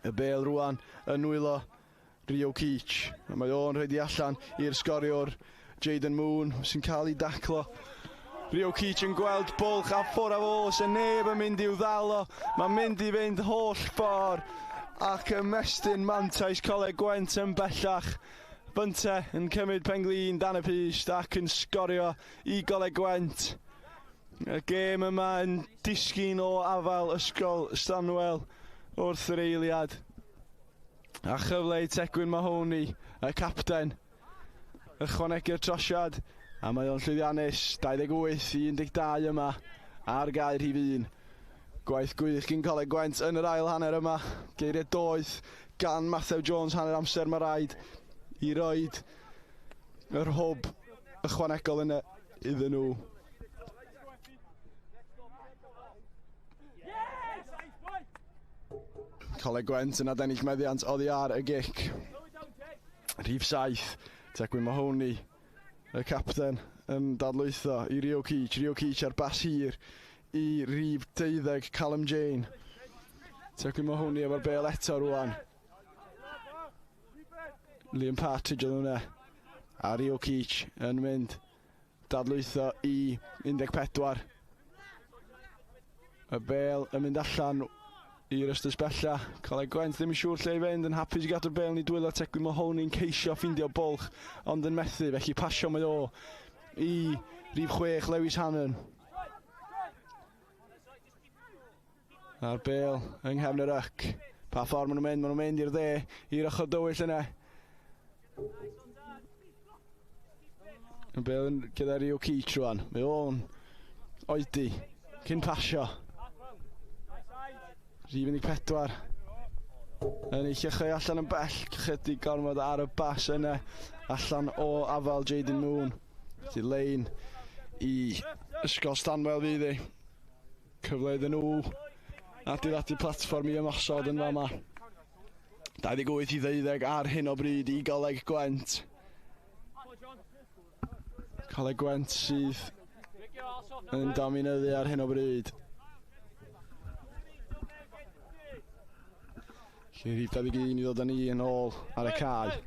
S1: Y bêl rwan yn nwylo Rio Keach. Mae o'n rhaid i allan i'r sgoriwr Jaden Moon sy'n cael ei daclo. Rio Keach yn gweld bwlch a ffwrdd â fo, sy'n neb yn mynd i'w ddal o. Mae'n mynd i fynd holl ffordd ac ymestyn mantais Coleg Gwent yn bellach. Fynte yn cymryd penglin dan y pyst ac yn sgorio i Goleg Gwent. Y gêm yma yn disgyn o afael Ysgol Stanwell wrth yr eiliad. A chyfle i Tegwyn Mahoney, y capten, ychwanegu'r trosiad. A mae o'n llwyddiannus, 28-12 yma ar gae rhif 1. Gwaith gwych gyn Coleg Gwent yn yr ail hanner yma. Geiriau doeth gan Matthew Jones hanner amser mae rhaid i roed yr hwb ychwanegol yna iddyn nhw. Coleg Gwent yn adennill meddiant oddi ar y gic. Rhif 7, Tegwyn Mahoney, y capten, yn dadlwytho i Rio Keach. Rio Keach ar bas hir i rhif 12, Callum Jane. Tegwyn Mahoney efo'r bêl eto rwan. Liam Partridge oedd hwnna. A Rio Keach yn mynd dadlwytho i 14. Y bêl yn mynd allan i'r ystys bella. Coleg Gwent ddim yn siŵr lle i fynd, yn hapus i gadw'r bêl yn ei dwylo. Tegwyn Mahoney'n ceisio ffeindio bwlch, ond yn methu, felly pasio mae o i rhif 6 Lewis Hannon. A'r bêl yng nghefn yr yc. Pa ffordd maen nhw'n mynd? Maen nhw'n mynd i'r dde, i'r ochr dywyll yna. Y bêl yn gyda Rio Keach rwan. Mae o'n oedi cyn pasio. Rhif 14 yn ei llychau allan yn bell, chydig gormod ar y bas yna, allan o afael Jaden Moon. Felly lein i Ysgol Stanwell fydd hi. Cyfle iddyn nhw adeiladu platfform i ymosod yn fama. 28-12 ar hyn o bryd i Goleg Gwent. Coleg Gwent sydd yn dominyddu ar hyn o bryd. Lle rhif 21 i ddod â ni yn ôl ar y cae.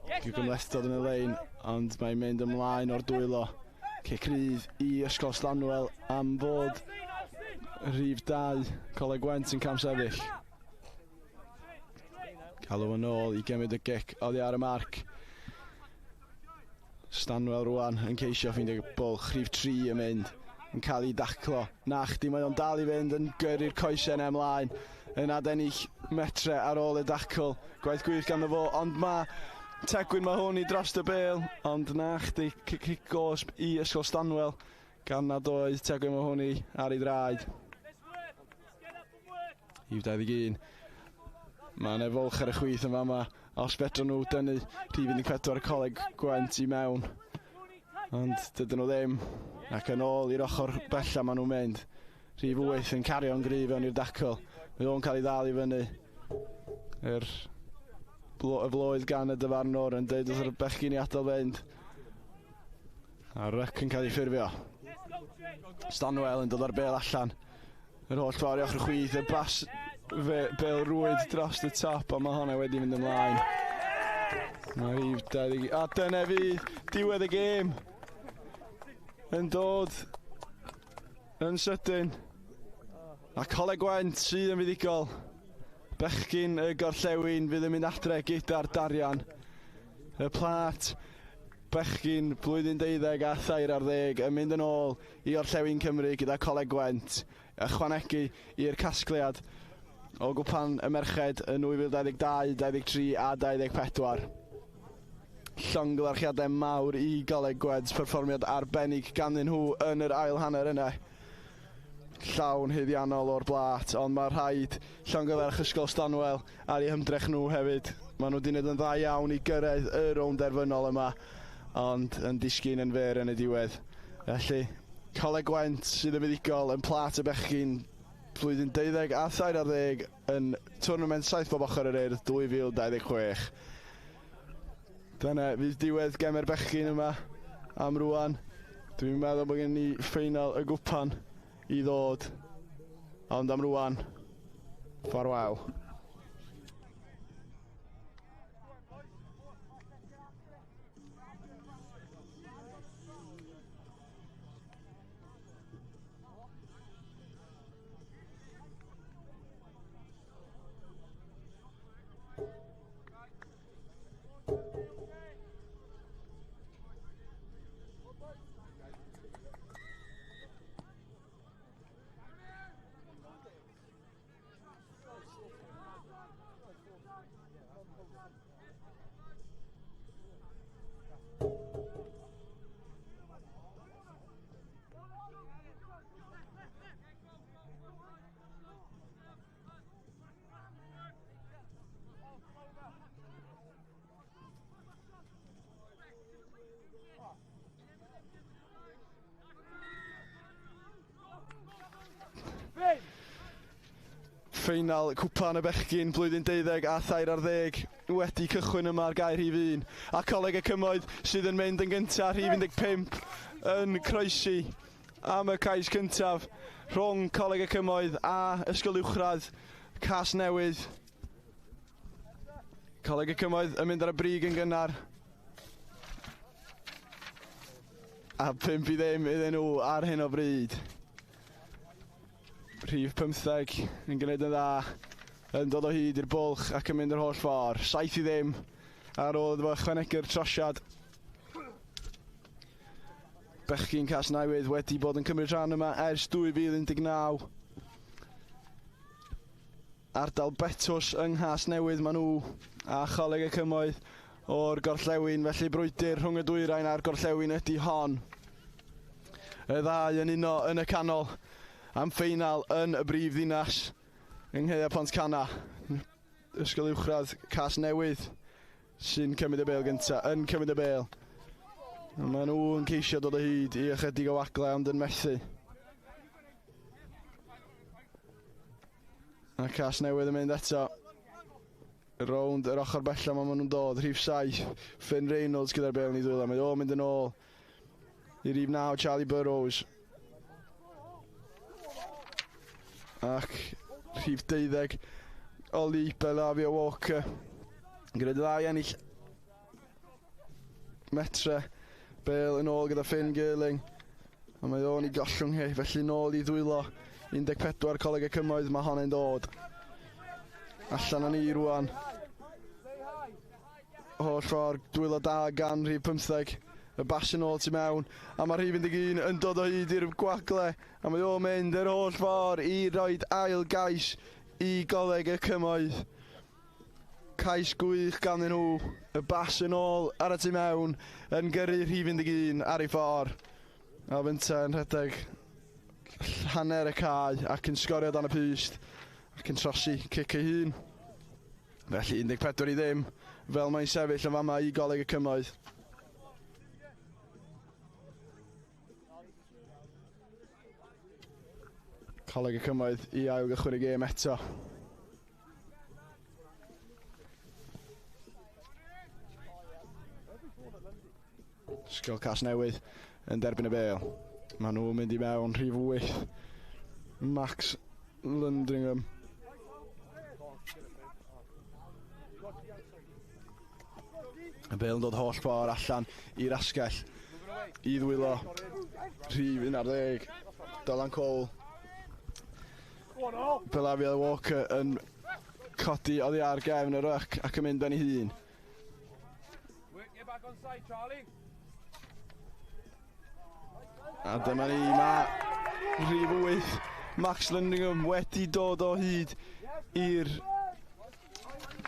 S1: Dwi'n gymhlethdod yn y lein, ond mae'n mynd ymlaen o'r dwylo. Cic rydd i Ysgol Stanwell am fod rhif 2 Coleg Gwent yn camsefyll. Galw yn ôl i gymryd y gic oddi ar y marc. Stanwell rwan yn ceisio ffeindio bwlch, rhif 3 yn mynd, yn cael ei daclo. Na chdi, mae o'n dal i fynd yn gyrru'r coesau yna ymlaen, yn adennill metre ar ôl y dacl. Gwaith gwych ganddo fo, ond mae Tegwyn Mahoney dros y bêl, ond na chdi, cic gosb i Ysgol Stanwell, gan nad oedd Tegwyn Mahoney ar ei draed. Rhif 21. Mae yna fwlch ar y chwith yn fama. Os fedrwn nhw dynnu rhif 14 Coleg Gwent i mewn. Ond dydyn nhw ddim. Ac yn ôl i'r ochr bella maen nhw'n mynd. Rhif 8 yn cario'n gryf fewn i'r dacl. Mae o'n cael ei ddal i fyny. Y floedd gan y dyfarnwr yn deud wrth yr bechgyn i adael fynd. A ryc yn cael ei ffurfio. Stanwell yn dod o'r bêl allan. Yr holl ffordd i ochr chwith, y bas Fe, bel rwyd dros y top, a mae hwnna wedi mynd ymlaen. Mae rhif 20. A dyna fydd diwedd y gêm. Yn dod yn sydyn. A Coleg Gwent sydd yn fuddugol. Bechgyn y gorllewin fydd yn mynd adre gyda'r darian. Y plat bechgyn blwyddyn 12 a 13 ar ddeg yn mynd yn ôl i orllewin Cymru gyda Coleg Gwent. Ychwanegu i'r casgliad o gwpan y merched yn 2022, 23 a 24. Llongyfarchiadau mawr i Goleg Gwent, perfformiad arbennig ganddyn nhw yn yr ail hanner yna. Llawn haeddiannol o'r blat, ond mae rhaid llongyfarch Ysgol Stanwell ar eu hymdrech nhw hefyd. Maen nhw wedi gwneud yn dda iawn i gyrraedd y rownd derfynol yma, ond yn disgyn yn fyr yn y diwedd. Felly, Coleg Gwent sydd yn fuddugol yn plat y bechgyn blwyddyn 12 a 13 ar ddeg yn twrnament 7 bob ochr yr Urdd 2026. Dyna fydd diwedd gemau'r bechgyn yma am rwan. Dwi'n meddwl bod gen ni ffeinal y gwpan i ddod. Ond am rwan, ffarwel. Ffeinal cwpan y bechgyn blwyddyn 12 a 13 ar ddeg wedi cychwyn yma ar gair rhif 1. A Coleg y Cymoedd sydd yn mynd yn gyntaf, rhif 15 yn croesi am y cais cyntaf rhwng Coleg y Cymoedd a Ysgol Uwchradd Casnewydd. Coleg y Cymoedd yn mynd ar y brig yn gynnar. A 5-0 iddyn nhw ar hyn o bryd. Rhif 15 yn gwneud yn dda, yn dod o hyd i'r bwlch ac yn mynd yr holl ffordd. 7-0 ar ôl iddo fo ychwanegu'r trosiad. Bechgyn Casnewydd wedi bod yn cymryd rhan yma ers 2019. Ardal Betws yng Nghasnewydd maen nhw a Choleg y Cymoedd o'r gorllewin, felly brwydr rhwng y dwyrain a'r gorllewin ydy hon. Y ddau yn uno yn y canol am ffeinal yn y brif ddinas yng Nghaeau Pontcanna. Ysgol Uwchradd Casnewydd sy'n cymryd y bêl gyntaf, yn cymryd y bêl. Maen nhw yn ceisio dod o hyd i ychydig o wagle ond yn methu. A Casnewydd yn mynd eto. Rownd yr ochr bella ma maen nhw'n dod. Rhif 7, Finn Reynolds gyda'r bêl yn ei ddwylo. Mae o'n mynd yn ôl i rhif 9, Charlie Burrows. Ac rhif 12, Oli Bellavia Walker. Gyda ddau ennill metre. Bale yn ôl gyda Finn Girling. A mae o'n i gollwng hi, felly nôl i ddwylo 14 Coleg y Cymoedd, mae honna'n dod. Allan â ni rwan. Holl ffordd, dwylo da gan rhif 15. Y bas yn ôl tu mewn, a mae rhif 11 yn dod o hyd i'r gwagle, a mae o'n mynd yr holl ffordd i roed ail gais i Goleg y Cymoedd. Cais gwych ganddyn nhw, y bas yn ôl ar y tu mewn, yn gyrru rhif 11 ar ei ffordd. A fynta yn rhedeg hanner y cae ac yn sgorio dan y pyst ac yn trosi cic ei hun. Felly 14-0, fel mae'n sefyll yn fama i Goleg y Cymoedd. Coleg y Cymoedd i ail gychwyn y gêm eto. Ysgol Casnewydd yn derbyn y bêl. Maen nhw'n mynd i mewn rhif 8. Max Lundringham. Y bêl yn dod holl ffordd allan i'r asgell i ddwylo rhif 11, Dylan Cole. Belavia Walker yn codi oddi ar gefn y ryc ac yn mynd ben ei hun. A dyma ni, mae rhif 8 Max Lundingham wedi dod o hyd i'r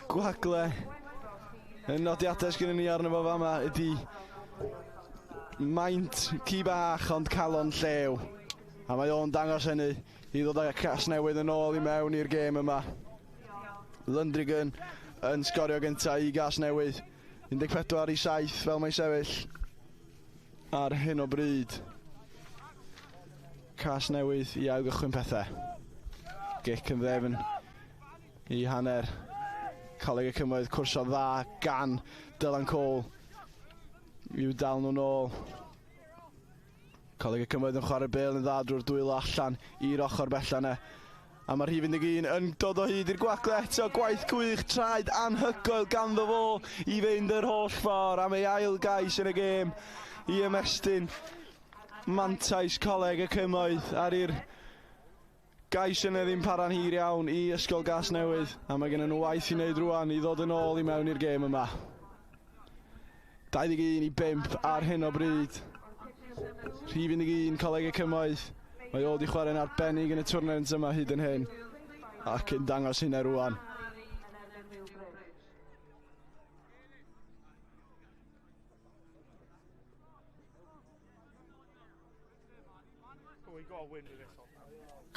S1: gwagle. Y nodiadau sgynnon ni arno fo fama ydy maint ci bach ond calon llew. A mae o'n dangos hynny i ddod â Casnewydd yn ôl i mewn i'r gêm yma. Lundrigan yn sgorio gyntaf i Gasnewydd. 14-7 fel mae'n sefyll ar hyn o bryd. Casnewydd i ailgychwyn pethau. Gic yn ddefn i hanner Coleg y Cymoedd, cwrso dda gan Dylan Cole i'w dal nhw'n ôl. Coleg y Cymoedd yn chwarae bêl yn dda drwy'r dwylo allan i'r ochr bella yna. A mae rhif 11 yn dod o hyd i'r gwagle eto. Gwaith gwych, traed anhygoel ganddo fo i fynd yr holl ffordd am ei ail gais yn y gêm i ymestyn mantais Coleg y Cymoedd ar i'r gais yna ddim para'n hir iawn i Ysgol Gasnewydd, a mae gen nhw waith i wneud rwan i ddod yn ôl i mewn i'r gêm yma. 21-5 ar hyn o bryd. Rhif 11 Coleg y Cymoedd. Mae o wedi chwarae'n arbennig yn y twrnament yma hyd yn hyn ac yn dangos hynna rwan.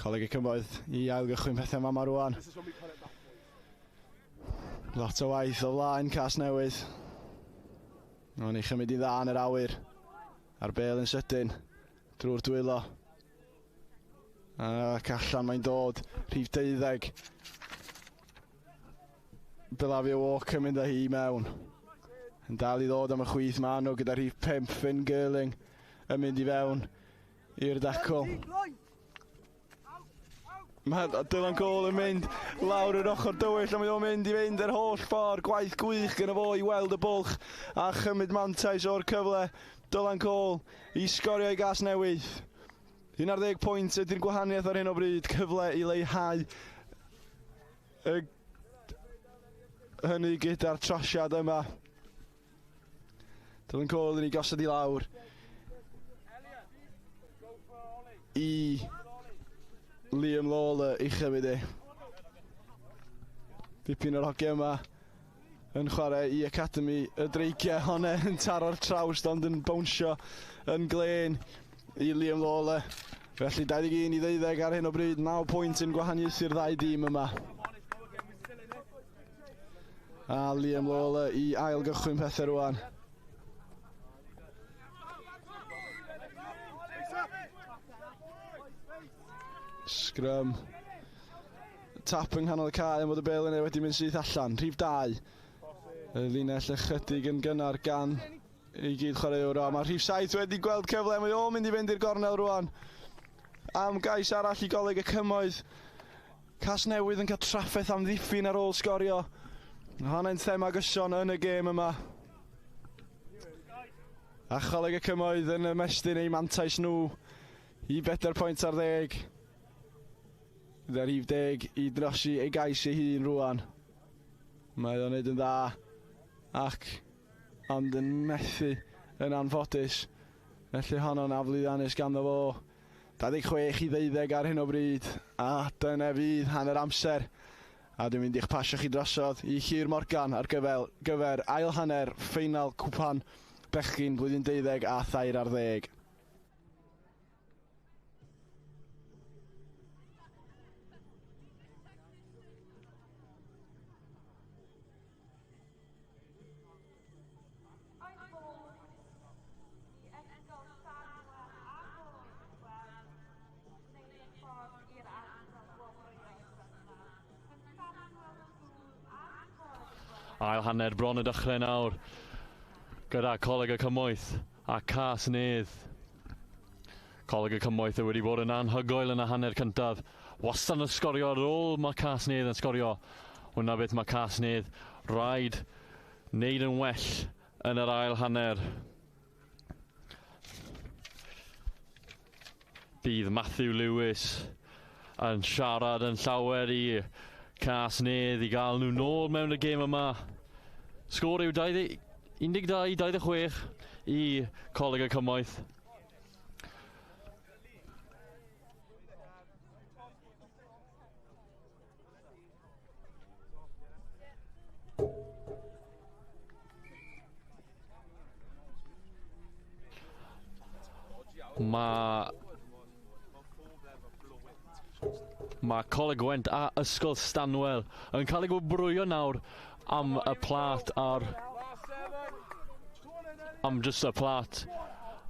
S1: Coleg y Cymoedd i ailgychwyn pethau yma rwan. Lot o waith o flaen Casnewydd. Mae'n ei chymryd i dda yn yr awyr. A'r bêl yn sydyn drwy'r dwylo. Ac allan mae'n dod. Rhif 12. Belavia Walker mynd â hi mewn. Yn dal i ddod am y chwith maen nhw gyda rhif 5 Finn Girling yn mynd i fewn i'r dacl. Mae Dylan Cole yn mynd lawr yr ochr dywyll a mae o'n mynd i fynd yr holl ffordd. Gwaith gwych gyda fo i weld y bwlch a chymryd mantais o'r cyfle. Dylan Cole i sgorio i Gasnewydd. 11 pwynt ydy'r gwahaniaeth ar hyn o bryd. Cyfle i leihau y hynny gyda'r trosiad yma. Dylan Cole yn ei gosod i lawr i Liam Lawler i chymryd e. Dipyn o'r hogiau yma yn chwarae i Academy y Dreigiau. Honna yn taro'r trawst ond yn bownsio yn glên i Liam Lawler. Felly 21-12 ar hyn o bryd, 9 pwynt yn gwahaniaethu'r ddau dîm yma. A Liam Lawler i ail gychwyn pethau rwan. Scrum. Tap yng nghanol y cae am fod y bêl yna wedi mynd syth allan. Rhif 2. Y linell ychydig yn gynnar gan ei gyd chwaraewr. A mae rhif 7 wedi gweld cyfle. Mae o'n mynd i fynd i'r gornel rwan. Am gais arall i Goleg y Cymoedd. Casnewydd yn cael trafferth am ddiffyn ar ôl sgorio. Honna'n thema gyson yn y gêm yma. A Choleg y Cymoedd yn ymestyn eu mantais nhw i 4 pwynt ar 10. Gyda rhif 10 i drosi ei gais ei hun rwan. Mae o'n neud yn dda ac ond yn methu yn anffodus. Felly honno'n aflwyddiannus ganddo fo. 26-12 ar hyn o bryd. A dyna fydd hanner amser. A dwi'n mynd i'ch pasio chi drosodd i Llyr Morgan ar gyfer ail hanner ffeinal cwpan bechgyn blwyddyn 12 a 13 ar 10.
S3: Ail hanner bron y dechrau nawr gyda Coleg y Cymoedd a Casnewydd. Coleg y Cymoedd wedi bod yn anhygoel yn y hanner cyntaf. Wastad yn sgorio ar ôl mae Casnewydd yn sgorio. Hwna beth mae Casnewydd rhaid wneud yn well yn yr ail hanner. Bydd Matthew Lewis yn siarad yn llawer i Casnewydd i gael nhw nôl mewn y gêm yma. Sgôr yw 12-26 i Coleg y Cymoedd. Mae Coleg Gwent a Ysgol Stanwell yn cael eu gwobrwyo nawr am y plat ar... am just y plat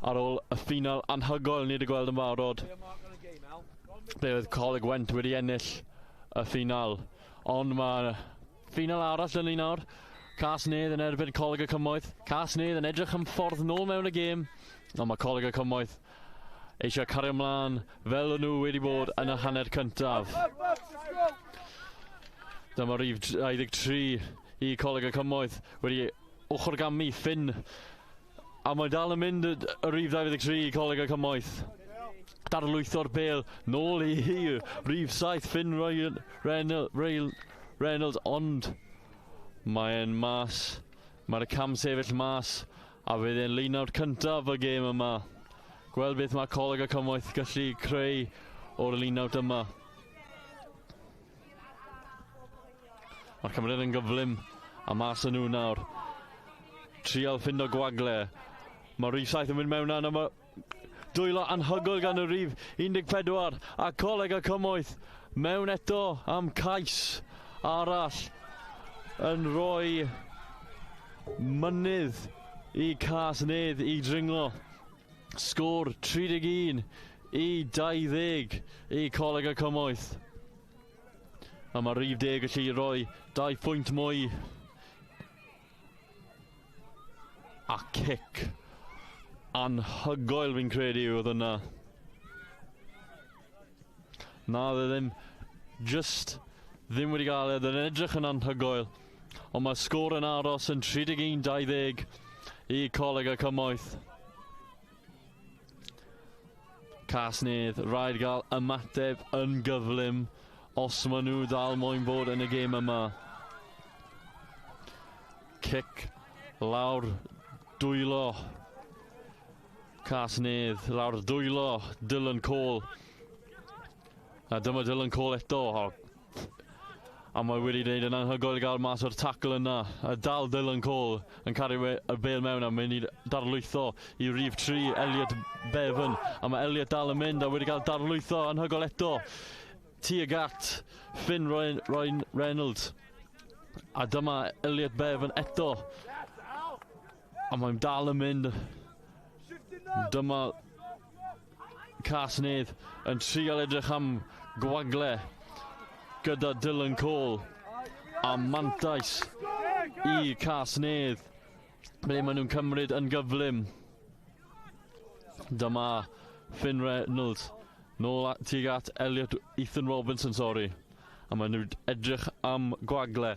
S3: ar ôl y ffinal anhygoel ni wedi gweld yn barod. Ble oedd Coleg Gwent wedi ennill y ffinal. Ond mae ffinal arall yn ni nawr. Casnewydd yn erbyn Coleg y Cymoedd. Casnewydd yn edrych am ffordd nôl mewn y gêm. Ond mae Coleg y Cymoedd eisiau cario ymlaen fel o'n nhw wedi bod yn y hanner cyntaf. Dyma rhif 23 i Coleg y Cymoedd wedi ochrgamu Finn. A mae dal yn mynd y rhif 23 i Coleg y Cymoedd. Darlwytho'r bêl nôl i rhif 7 Finn Reynolds, ond mae'n mas, mae'r cam sefyll mas a fydd e'n lein-out cyntaf y gêm yma. Gweld beth mae Coleg y Cymoedd gallu creu o'r lein-out yma. Mae'r cymryd yn gyflym a mas yn nhw nawr. Trial ffindo gwagle. Mae rhif 7 yn mynd mewn yna. Mae dwylo anhygoel gan y rhif 14 a Coleg y Cymoedd mewn eto am cais arall yn rhoi mynydd i Casnewydd i dringo. Sgôr 31 i 20 i Coleg y Cymoedd. A mae rhif 10 gallu rhoi 2 pwynt mwy. A cic anhygoel fi'n credu oedd yna. Na, dde ddim just ddim wedi gael e, yn edrych yn anhygoel. Ond mae sgôr yn aros yn 31-20 i Coleg y Cymoedd. Casnewydd, rhaid gael ymateb yn gyflym os maen nhw dal moyn bod yn y gêm yma. Cic lawr dwylo Casnewydd, lawr dwylo Dylan Cole. A dyma Dylan Cole eto. A mae wedi gwneud yn anhygoel i gael mas o'r tackle yna. A dal Dylan Cole yn cario y bêl mewn a mynd i darlwytho i rhif 3, Elliot Bevan. A mae Elliot dal yn mynd a wedi cael darlwytho anhygoel eto. Tuag at Finn Ryan Reynolds. A dyma Elliot Bevan eto. A mae'n dal yn mynd. Dyma Casnewydd yn trial edrych am gwagle gyda Dylan Cole a mantais i Casnewydd ble maen nhw'n cymryd yn gyflym. Dyma Finn Reynolds nôl tuag at Elliot Ethan Robinson, sorry. A maen nhw'n edrych am gwagle.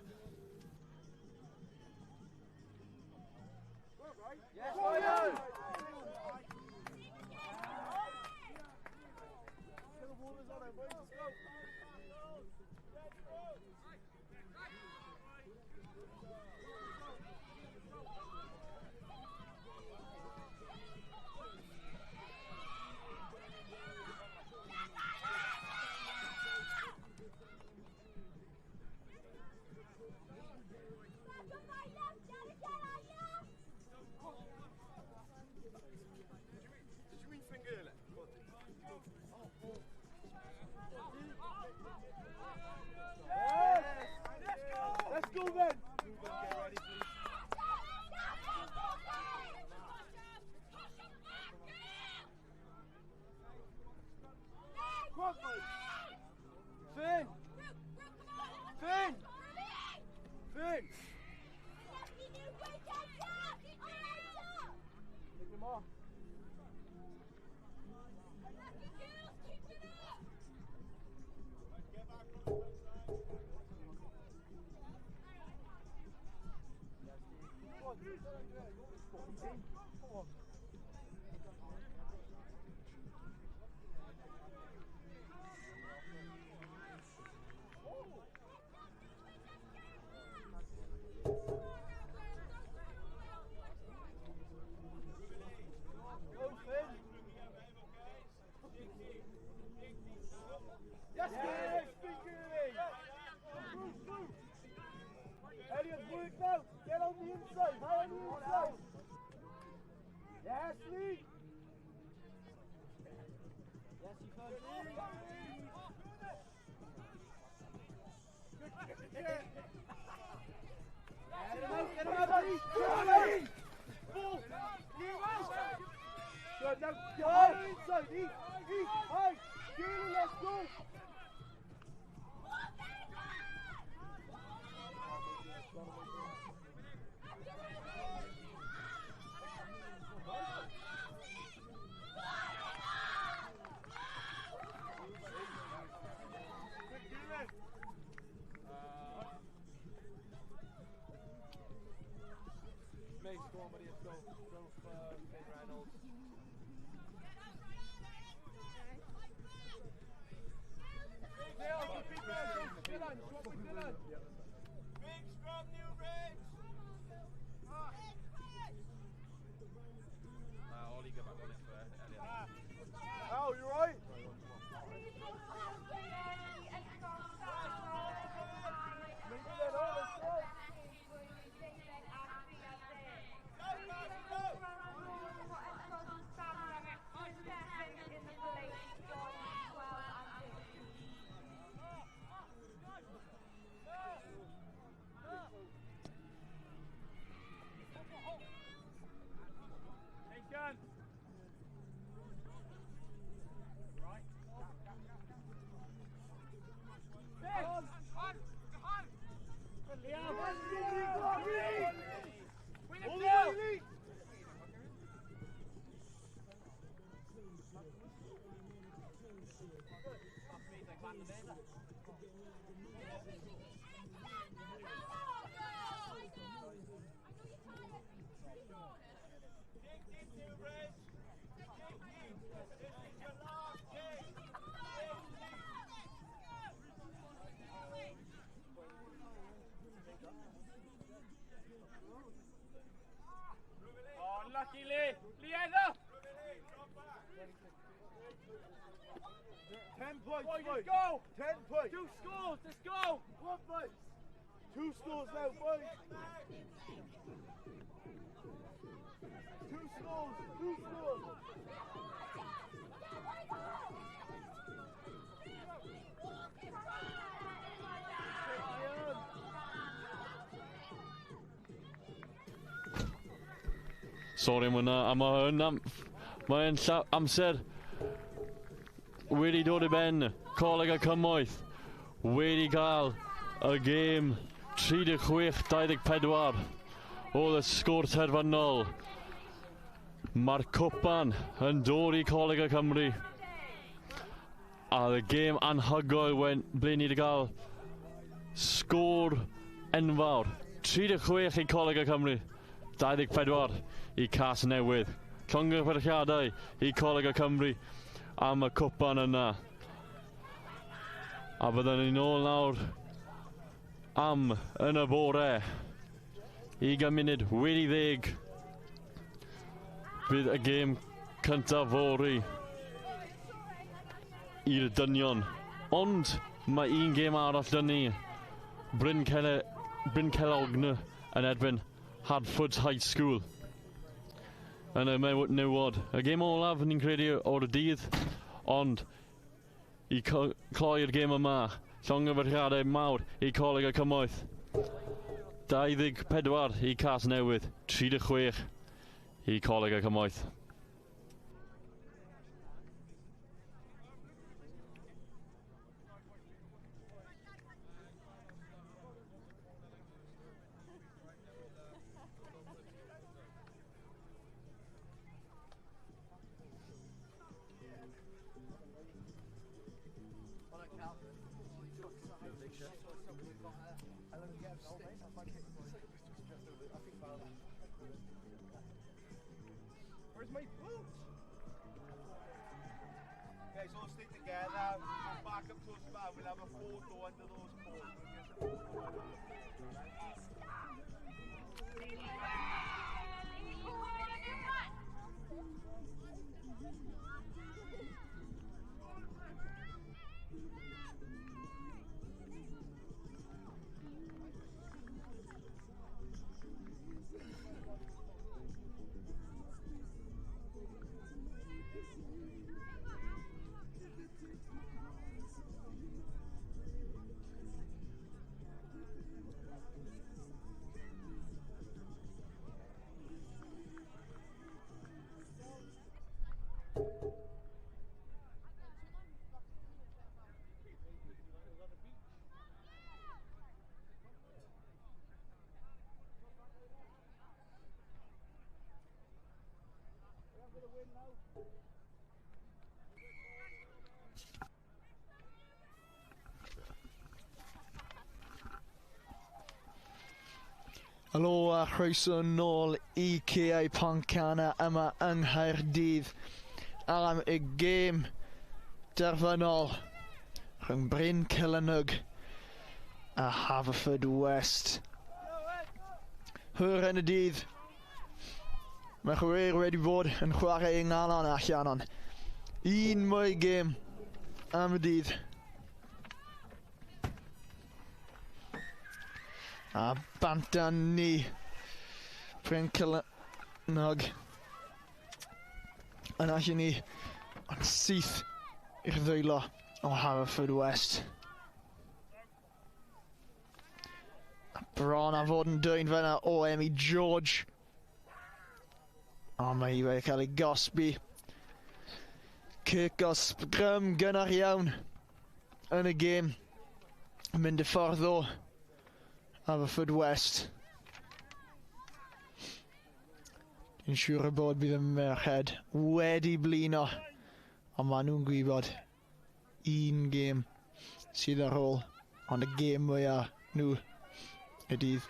S5: Yes, Lee! Yes, you can. Get him out, get him out, Lee! Get him out! Good, now get high inside, E, E, high! Keelan, let's go!
S2: Mace, go on, buddy, let's go. Go for Ben Reynolds.
S5: Big scrum, new range!
S2: Ollie, go back on it for Elliot.
S5: Oh, you right?
S6: Unlucky Lee. Lee Heather.
S5: 10 points,
S6: boys.
S5: Boys.
S6: Let's go.
S5: 10 points.
S6: 2 scores. Let's go.
S5: 1 point. 2 scores now, boys. 2 scores. 2 scores.
S3: Sorry am hwnna, a mae hwn mae'n amser wedi dod i ben. Coleg y Cymoedd wedi cael y gêm 36-24 oedd y sgôr terfynol. Mae'r cwpan yn dod i Coleg y Cymru. A y gêm anhygoel ble ni wedi cael sgôr enfawr. 36 i Coleg y Cymru, 24 i Casnewydd. Llongyfarchiadau i Coleg y Cymru am y cwpan yna. A byddwn ni'n ôl nawr am yn y bore. 20 munud wedi 10. Bydd y gêm cyntaf fory i'r dynion. Ond mae un gêm arall dyn ni. Bryn Celogn yn erbyn Hadford High School yn y menywod. Y gêm olaf ni'n credu o'r dydd, ond i cloi'r gêm yma, llongyfarchiadau mawr i Coleg y Cymoedd. 24 i Casnewydd, 36 i Coleg y Cymoedd.
S5: Where's my boots? Guys, all stick together. We'll go back up to the bar. We'll have a photo under those poles. We'll get some photo under the poles, right?
S7: Helo a chroeso nôl i Caeau Pontcanna yma yng Nghaerdydd am y gêm derfynol rhwng Bryn Celynnog a Haverfordwest. Hwyr yn y dydd, mae chwaraewyr wedi bod yn chwarae yng nghalon allan ond un mwy gêm am y dydd. A bant â ni, Bryn Celynnog yn allan ni yn syth i'r ddwylo o Haverfordwest. A bron a fod yn dwyn fyna o Emmy George. O, mae hi wedi cael ei gosbi. Cic o sgrym gynnar iawn yn y gêm. Mynd y ffordd o Haverfordwest. Dwi'n siŵr y bod bydd y merched wedi blino, ond maen nhw'n gwybod un gêm sydd ar ôl, ond y gêm mwyaf nhw y dydd.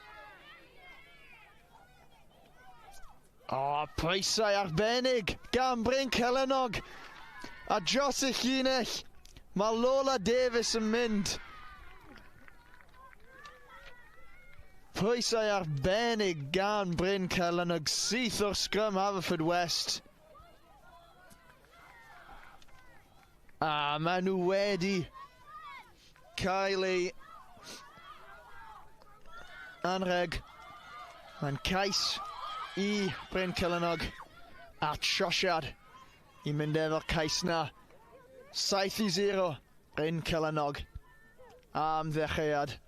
S7: O, pwysau arbennig gan Bryn Celynnog. A dros y llinell, mae Lola Davies yn mynd. Pwysau arbennig gan Bryn Celynnog syth o'r sgrym Haverfordwest. A maen nhw wedi cael ei anrheg. Mae'n cais i Bryn Celynnog a trosiad i mynd efo'r cais na. 7-0 Bryn Celynnog am ddechreuad.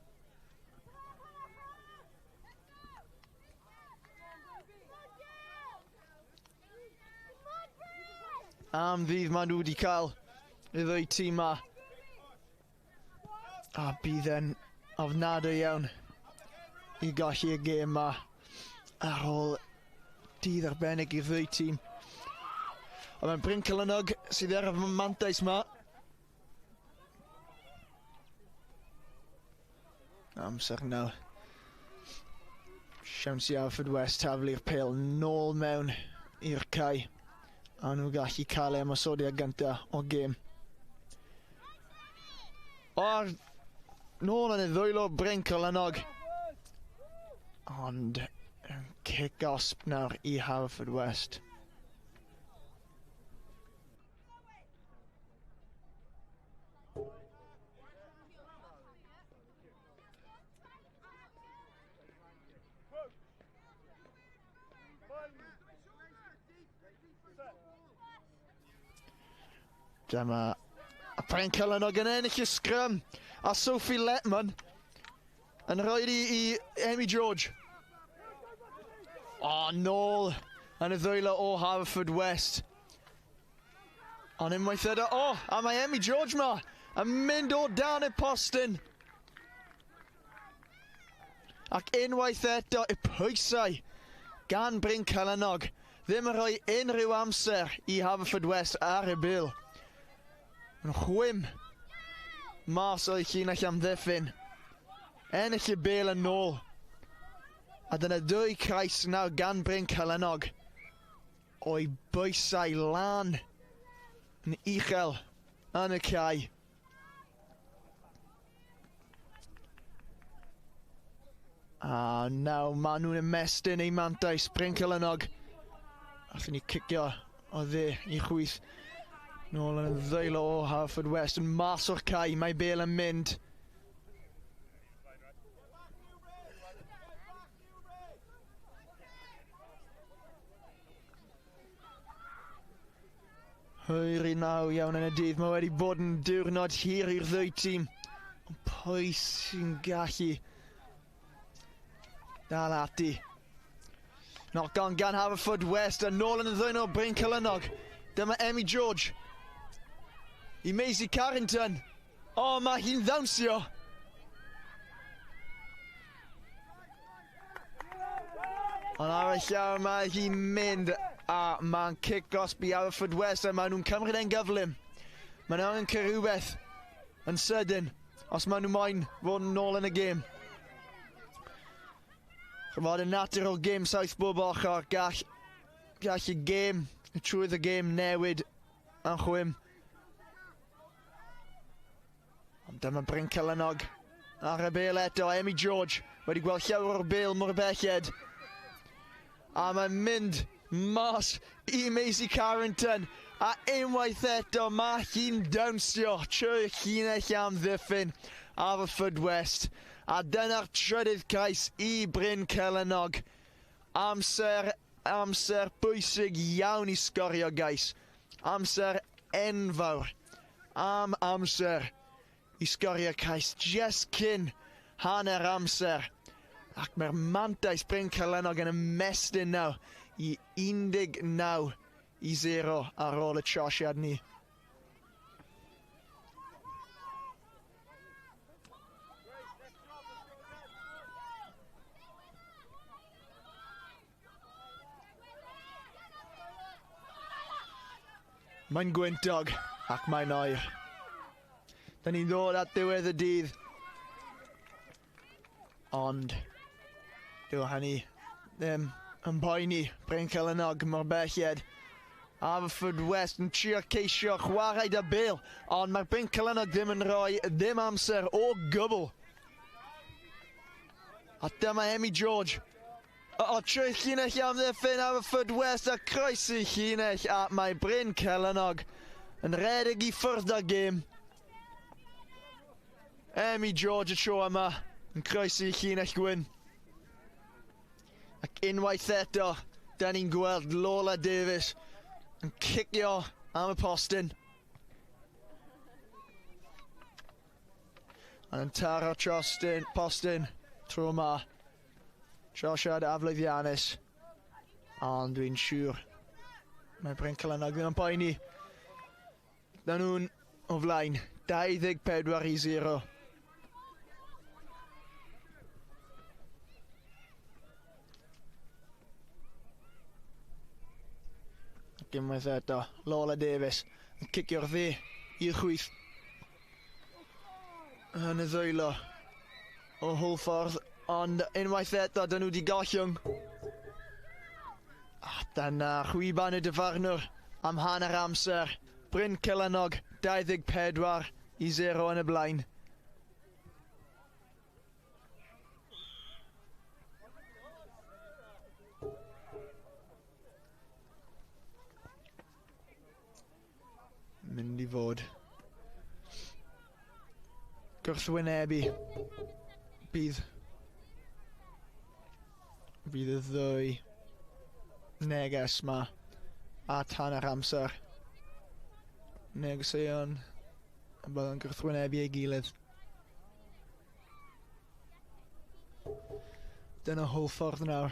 S7: Am ddydd maen nhw wedi cael y ddwy tîm ma. A bydd e'n ofnadwy iawn i golli y gêm ma ar ôl dydd arbennig i'r ddwy tîm. A mae'n Bryn Celynnog sydd ar y mantais ma. Amser nawr. Siawns i Haverfordwest taflu'r pêl nôl mewn i'r cae. A nhw gallu cael ei ymosodiad gyntaf o gêm. O'r nôl yn y ddwylo Bryn Celynnog. Ond cic osb nawr i Haverfordwest. Dyma Bryn Celynnog yn ennill y sgrym a Sophie Letman yn rhoi i Emmy George. O, nôl yn y ddwylo o Haverfordwest. Ond unwaith eto, o, a mae Emmy George ma yn mynd o dan y postyn. Ac unwaith eto y pwysau gan Bryn Celynnog ddim yn rhoi unrhyw amser i Haverfordwest ar y bil. Yn chwim mas o'i llinell amddiffyn. Ennill y bêl yn ôl. A dyna dwy cais nawr gan Bryn Celynnog. O'i bwysau lan yn uchel yn y cae. A nawr maen nhw'n ymestyn eu mantais Bryn Celynnog. Allen ni cicio o dde i chwith. Nôl yn y ddwylo o Haverfordwest yn mas o'r cae, mae bêl yn mynd. Hwyr i naw iawn yn y dydd, mae wedi bod yn diwrnod hir i'r ddwy tîm. Ond pwy sy'n gallu dal ati? Knock on gan Haverfordwest a nôl yn y ddwylo Bryn Celynnog. Dyma Emmy George. I Maisie Carrington. O, mae hi'n ddawnsio. Ond ar y llaw mae hi'n mynd a mae'n cic gosb i Haverfordwest a maen nhw'n cymryd e'n gyflym. Maen nhw angen cael rhywbeth yn sydyn os maen nhw moyn fod yn ôl yn y gêm. Chymod, yn natur o gêm 7 bob ochr, gall y gêm, trwydd y gêm newid yn chwim. Ond dyma Bryn Celynnog ar y bêl eto. Emmy George wedi gweld llawer o'r bêl mor belled. A mae'n mynd mas i Maisie Carrington. A unwaith eto mae hi'n dawnsio trwy llinell amddiffyn Haverfordwest. A dyna'r trydydd cais i Bryn Celynnog. Amser bwysig iawn i sgorio gais. Amser enfawr. Am amser i sgorio cais just cyn hanner amser. Ac mae'r mantais Bryn Celynnog yn ymestyn nawr i 19-0 ar ôl y trosiad ni. Mae'n gwyntog ac mae'n oer. Da ni'n ddod at ddiwedd y dydd. Ond dyw hynny ddim yn poeni Bryn Celynnog mor belled. Haverfordwest yn trio ceisio chwarae da bêl, ond mae'r Bryn Celynnog ddim yn rhoi ddim amser o gwbl. A dyma Emmy George. O, trwy llinell amddiffyn Haverfordwest a croesi llinell, a mae Bryn Celynnog yn rhedeg i ffwrdd â'r gêm. Emmy George y tro yma yn croesi llinell gwyn. Ac unwaith eto, da ni'n gweld Lola Davies yn cicio am y postyn. Yn taro postyn tro yma. Trosiad aflwyddiannus, ond dwi'n siŵr mae Bryn Celynnog ddim yn poeni. Da nhw'n o flaen, 24-0. Ac unwaith eto, Lola Davies yn cicio'r dde i'r chwith. Yn y ddwylo o Hwlffordd. Ond unwaith eto, dyn nhw wedi gollwng. A dyna chwiban y dyfarnwr am hanner amser. Bryn Celynnog, 24-0 yn y blaen. Mynd i fod gwrthwynebu. Bydd y ddwy neges ma at hanner amser. Negeseuon yn bydd yn gwrthwynebu ei gilydd. Dyna Hwlffordd nawr.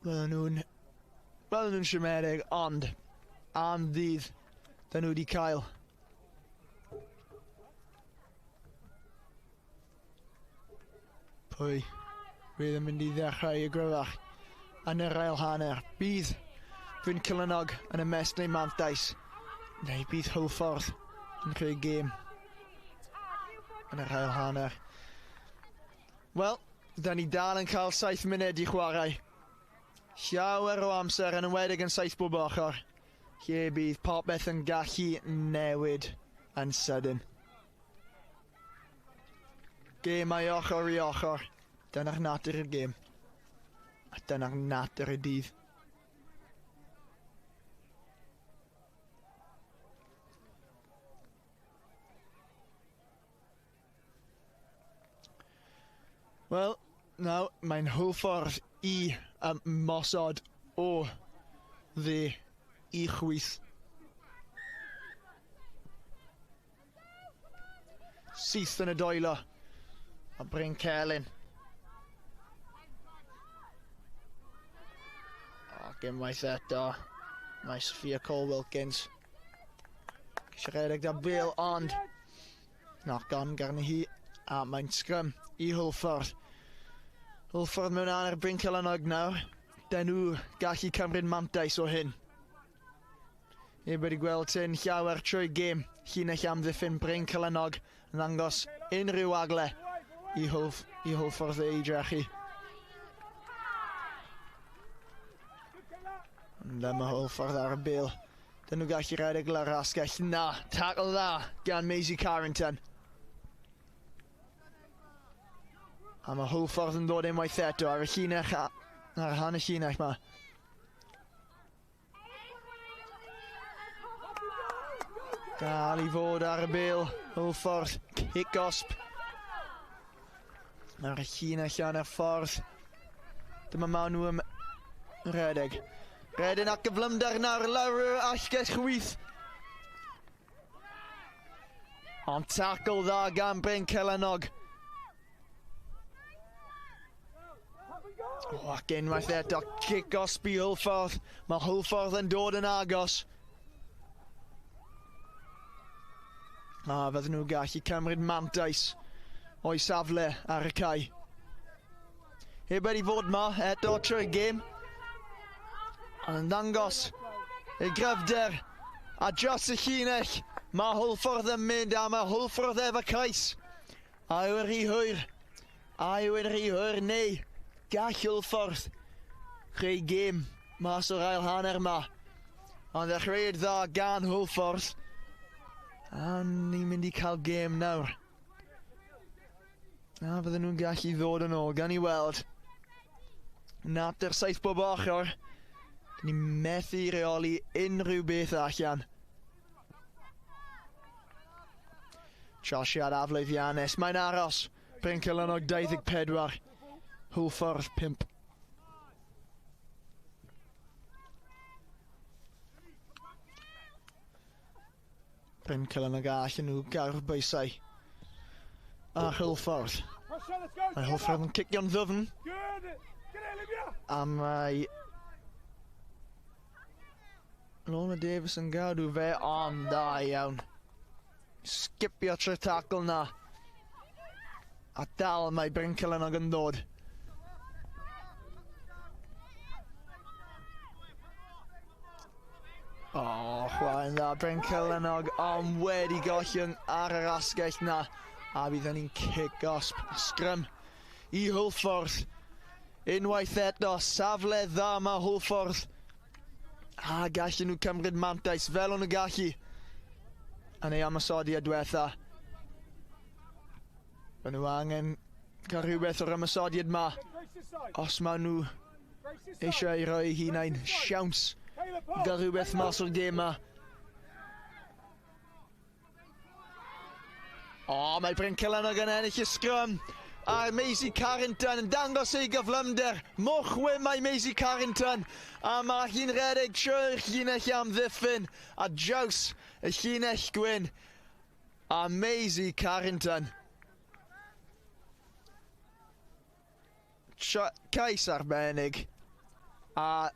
S7: Bydden nhw'n siomedig, ond am ddydd dyn nhw wedi cael. Pwy fydd yn mynd i ddechrau y gryfach yn yr ail hanner? Bydd Bryn Celynnog yn ymestyn ei mantais, neu bydd Hwlffordd yn creu gêm yn yr ail hanner? Wel, da ni dal yn cael 7 munud i chwarae. Llawer o amser, yn enwedig yn 7 bob ochr, lle bydd popeth yn gallu newid yn sydyn. Gêmau ochr i ochr. Dyna'r natur i'r gêm. A dyna'r natur y dydd. Wel, nawr mae'n Hwlffordd i ymosod o dde i chwith. Syth yn y dwylo. A Bryn Celyn. Ac unwaith eto, mae Sophia Cole-Wilkins. Siaredig da bêl, ond knock on garni hi. A mae'n sgrym i Hwlffordd. Hwlffordd mewn hanner Bryn Celynnog nawr. Dyn nhw gallu cymryd mantais o hyn. Heb wedi gweld hyn llawer trwy gêm. Llinell amddiffyn Bryn Celynnog yn ddangos unrhyw agle i i Hwlffordd ei drechu. Ond dyma Hwlffordd ar y bêl. Dyn nhw gallu rhedeg lawr asgell. Na, tackle dda gan Maisie Carrington. A mae Hwlffordd yn dod unwaith eto ar y llinell, ar rhan y llinell ma. Dal i fod ar y bêl, Hwlffordd, cic gosb. Ar y llinell ar y ffordd. Dyma maen nhw yn rhedeg. Rhedeg ac gyflymder nawr lawr yr allgell chwith. Ond tackle dda gan Bryn Celanog. O, ac unwaith eto, cic gosb i Hwlffordd. Mae Hwlffordd yn dod yn agos. A fydden nhw gallu cymryd mantais o'i safle ar y cae. Heb wedi fod ma eto trwy'r gêm. Ond yn dangos ei gryfder a dros y llinell. Mae Hwlffordd yn mynd a mae Hwlffordd efo cais. A yw'n rhy hwyr? A yw'n rhy hwyr neu gall Hwlffordd creu gêm mas o'r ail hanner ma. Ond ddechreuad dda gan Hwlffordd. A ni'n mynd i cael gêm nawr. A fydden nhw'n gallu ddod yn ôl, gan i weld. Natur 7 bob ochr. Dyn ni'n methu reoli unrhyw beth allan. Trosiad aflwyddiannus, mae'n aros. Bryn Celanog 24, Hwlffordd 5. Bryn Celanog allan nhw gael bwysau. A Hwlffordd. Mae Hwlffordd yn cicio'n ddwfn. A mae Lorna Davis yn gadw fe, ond da iawn. Sgipio trwy'r tackle na. A dal mae Bryn Celanog yn dod. O, chwarae'n dda Bryn Celanog, ond wedi gollwng ar yr asgell na. A bydd hynny'n cic gosb a sgrym i Hwlffordd. Unwaith eto, safle dda mae Hwlffordd. A gallen nhw cymryd mantais fel o'n nhw gallu yn ei ymosodiad diwetha. Maen nhw angen cael rhywbeth o'r ymosodiad ma. Os maen nhw eisiau ei roi eu hunain siawns i gael rhywbeth mas o'r gêm ma. O, mae Bryn Celanog yn ennill y sgrym. A Maisie Carrington yn dangos ei gyflymder. Mor chwim mae Maisie Carrington. A mae hi'n rhedeg trwy'r llinell amddiffyn. A draws y llinell gwyn. A Maisie Carrington. Cais arbennig. A,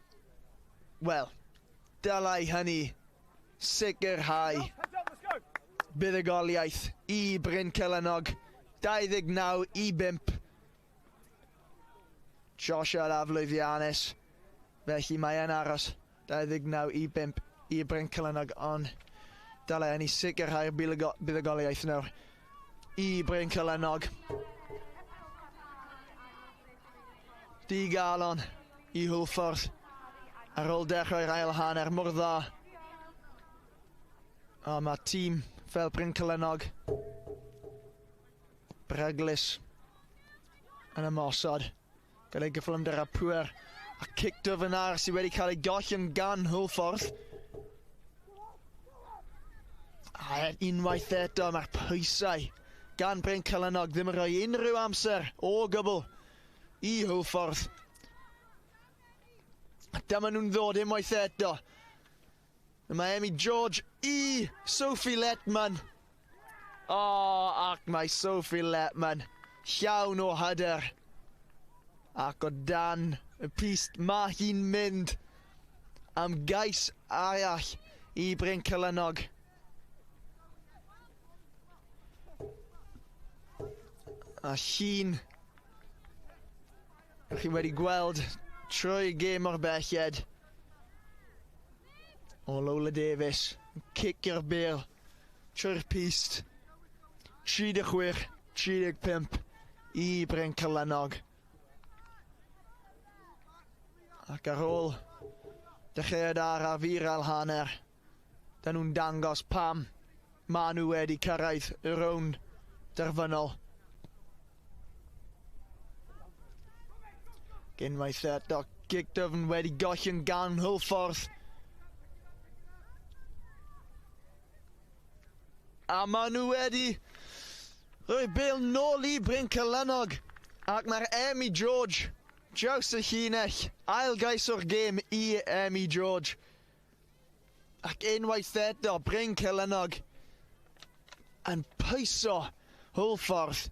S7: wel, dylai hynny sicrhau buddugoliaeth i Bryn Celanog. 29 i 5. Trosiad aflwyddiannus. Felly mae e'n aros 29 i 5 i Bryn Celanog, ond dylai hynny sicrhau'r buddugoliaeth nawr i Bryn Celanog. Digalon i Hwlffordd ar ôl dechrau'r ail hanner mor dda. A mae tîm fel Bryn Celanog beryglus yn ymosod gyda'i gyflymder a pŵer a cic dwfn ar sydd wedi cael ei gollwng gan Hwlffordd. A unwaith eto mae'r pwysau gan Bryn Celanog ddim yn rhoi unrhyw amser o gwbl i Hwlffordd. A dyma nhw'n ddod unwaith eto. Mae Emmy George i Sophie Letman. O, ac mae Sophie Letman llawn o hyder. Ac o dan y pyst mae hi'n mynd am gais arall i Bryn Celanog. A llun chi wedi gweld trwy gêm o'r belled o Lola Davis yn cicio'r bêl trwy'r pyst. 36, 35 i Bryncelynnog. Ac ar ôl dechreuad araf i'r ail hanner, dyn nhw'n dangos pam maen nhw wedi cyrraedd y rownd derfynol. Unwaith eto, gic dyfn wedi gollwng gan Hwlffordd. A maen nhw wedi rhoi bêl nôl i Bryncelynnog. Ac mae'r Emmy George draws y llinell. Ail gais o'r gêm i Emmy George. Ac unwaith eto, Bryncelynnog yn pwyso Hwlffordd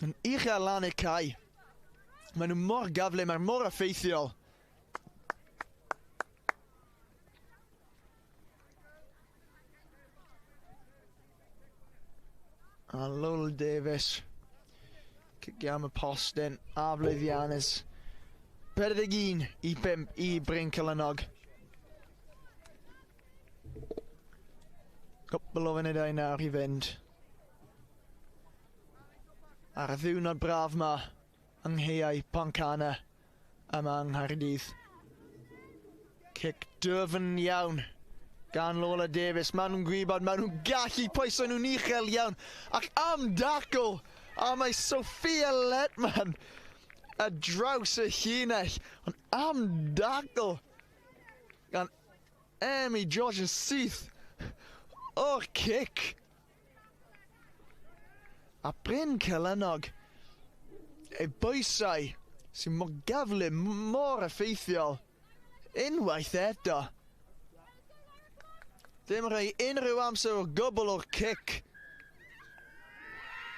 S7: yn uchel lan y cae. Maen nhw mor gyflym, maen mor effeithiol. A Lola Davies cicio am y postyn a flwyddiannus. 41 i 5 i Bryncelynnog. Cwpl o funudau nawr i fynd. Ar y ddiwrnod braf ma yng Nghaeau Pontcanna yma yng Nghaerdydd. Cic dyfn iawn gan Lola Davies. Maen nhw'n gwybod, maen nhw'n gallu pwyso nhw'n uchel iawn. Ac am dacl, a mae Sophia Letman a draws y llinell. Ond am dacl gan Emmy George yn syth o'r cic. A Bryncelynnog, ei bwysau sy'n mor gyflym, mor effeithiol, unwaith eto. Ddim rhoi unrhyw amser o gwbl o'r cic.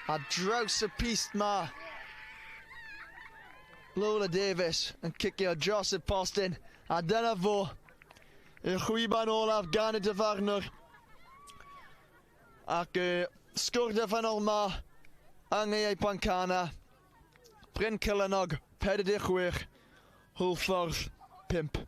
S7: A draws y pyst ma. Lola Davies yn cicio dros y postyn. A dyna fo. Y chwiban olaf gan y dyfarnwr. Ac y sgwr dyfynol ma yng Nghaeau Pontcanna. Bryncelynnog 46, Hwlffordd 5.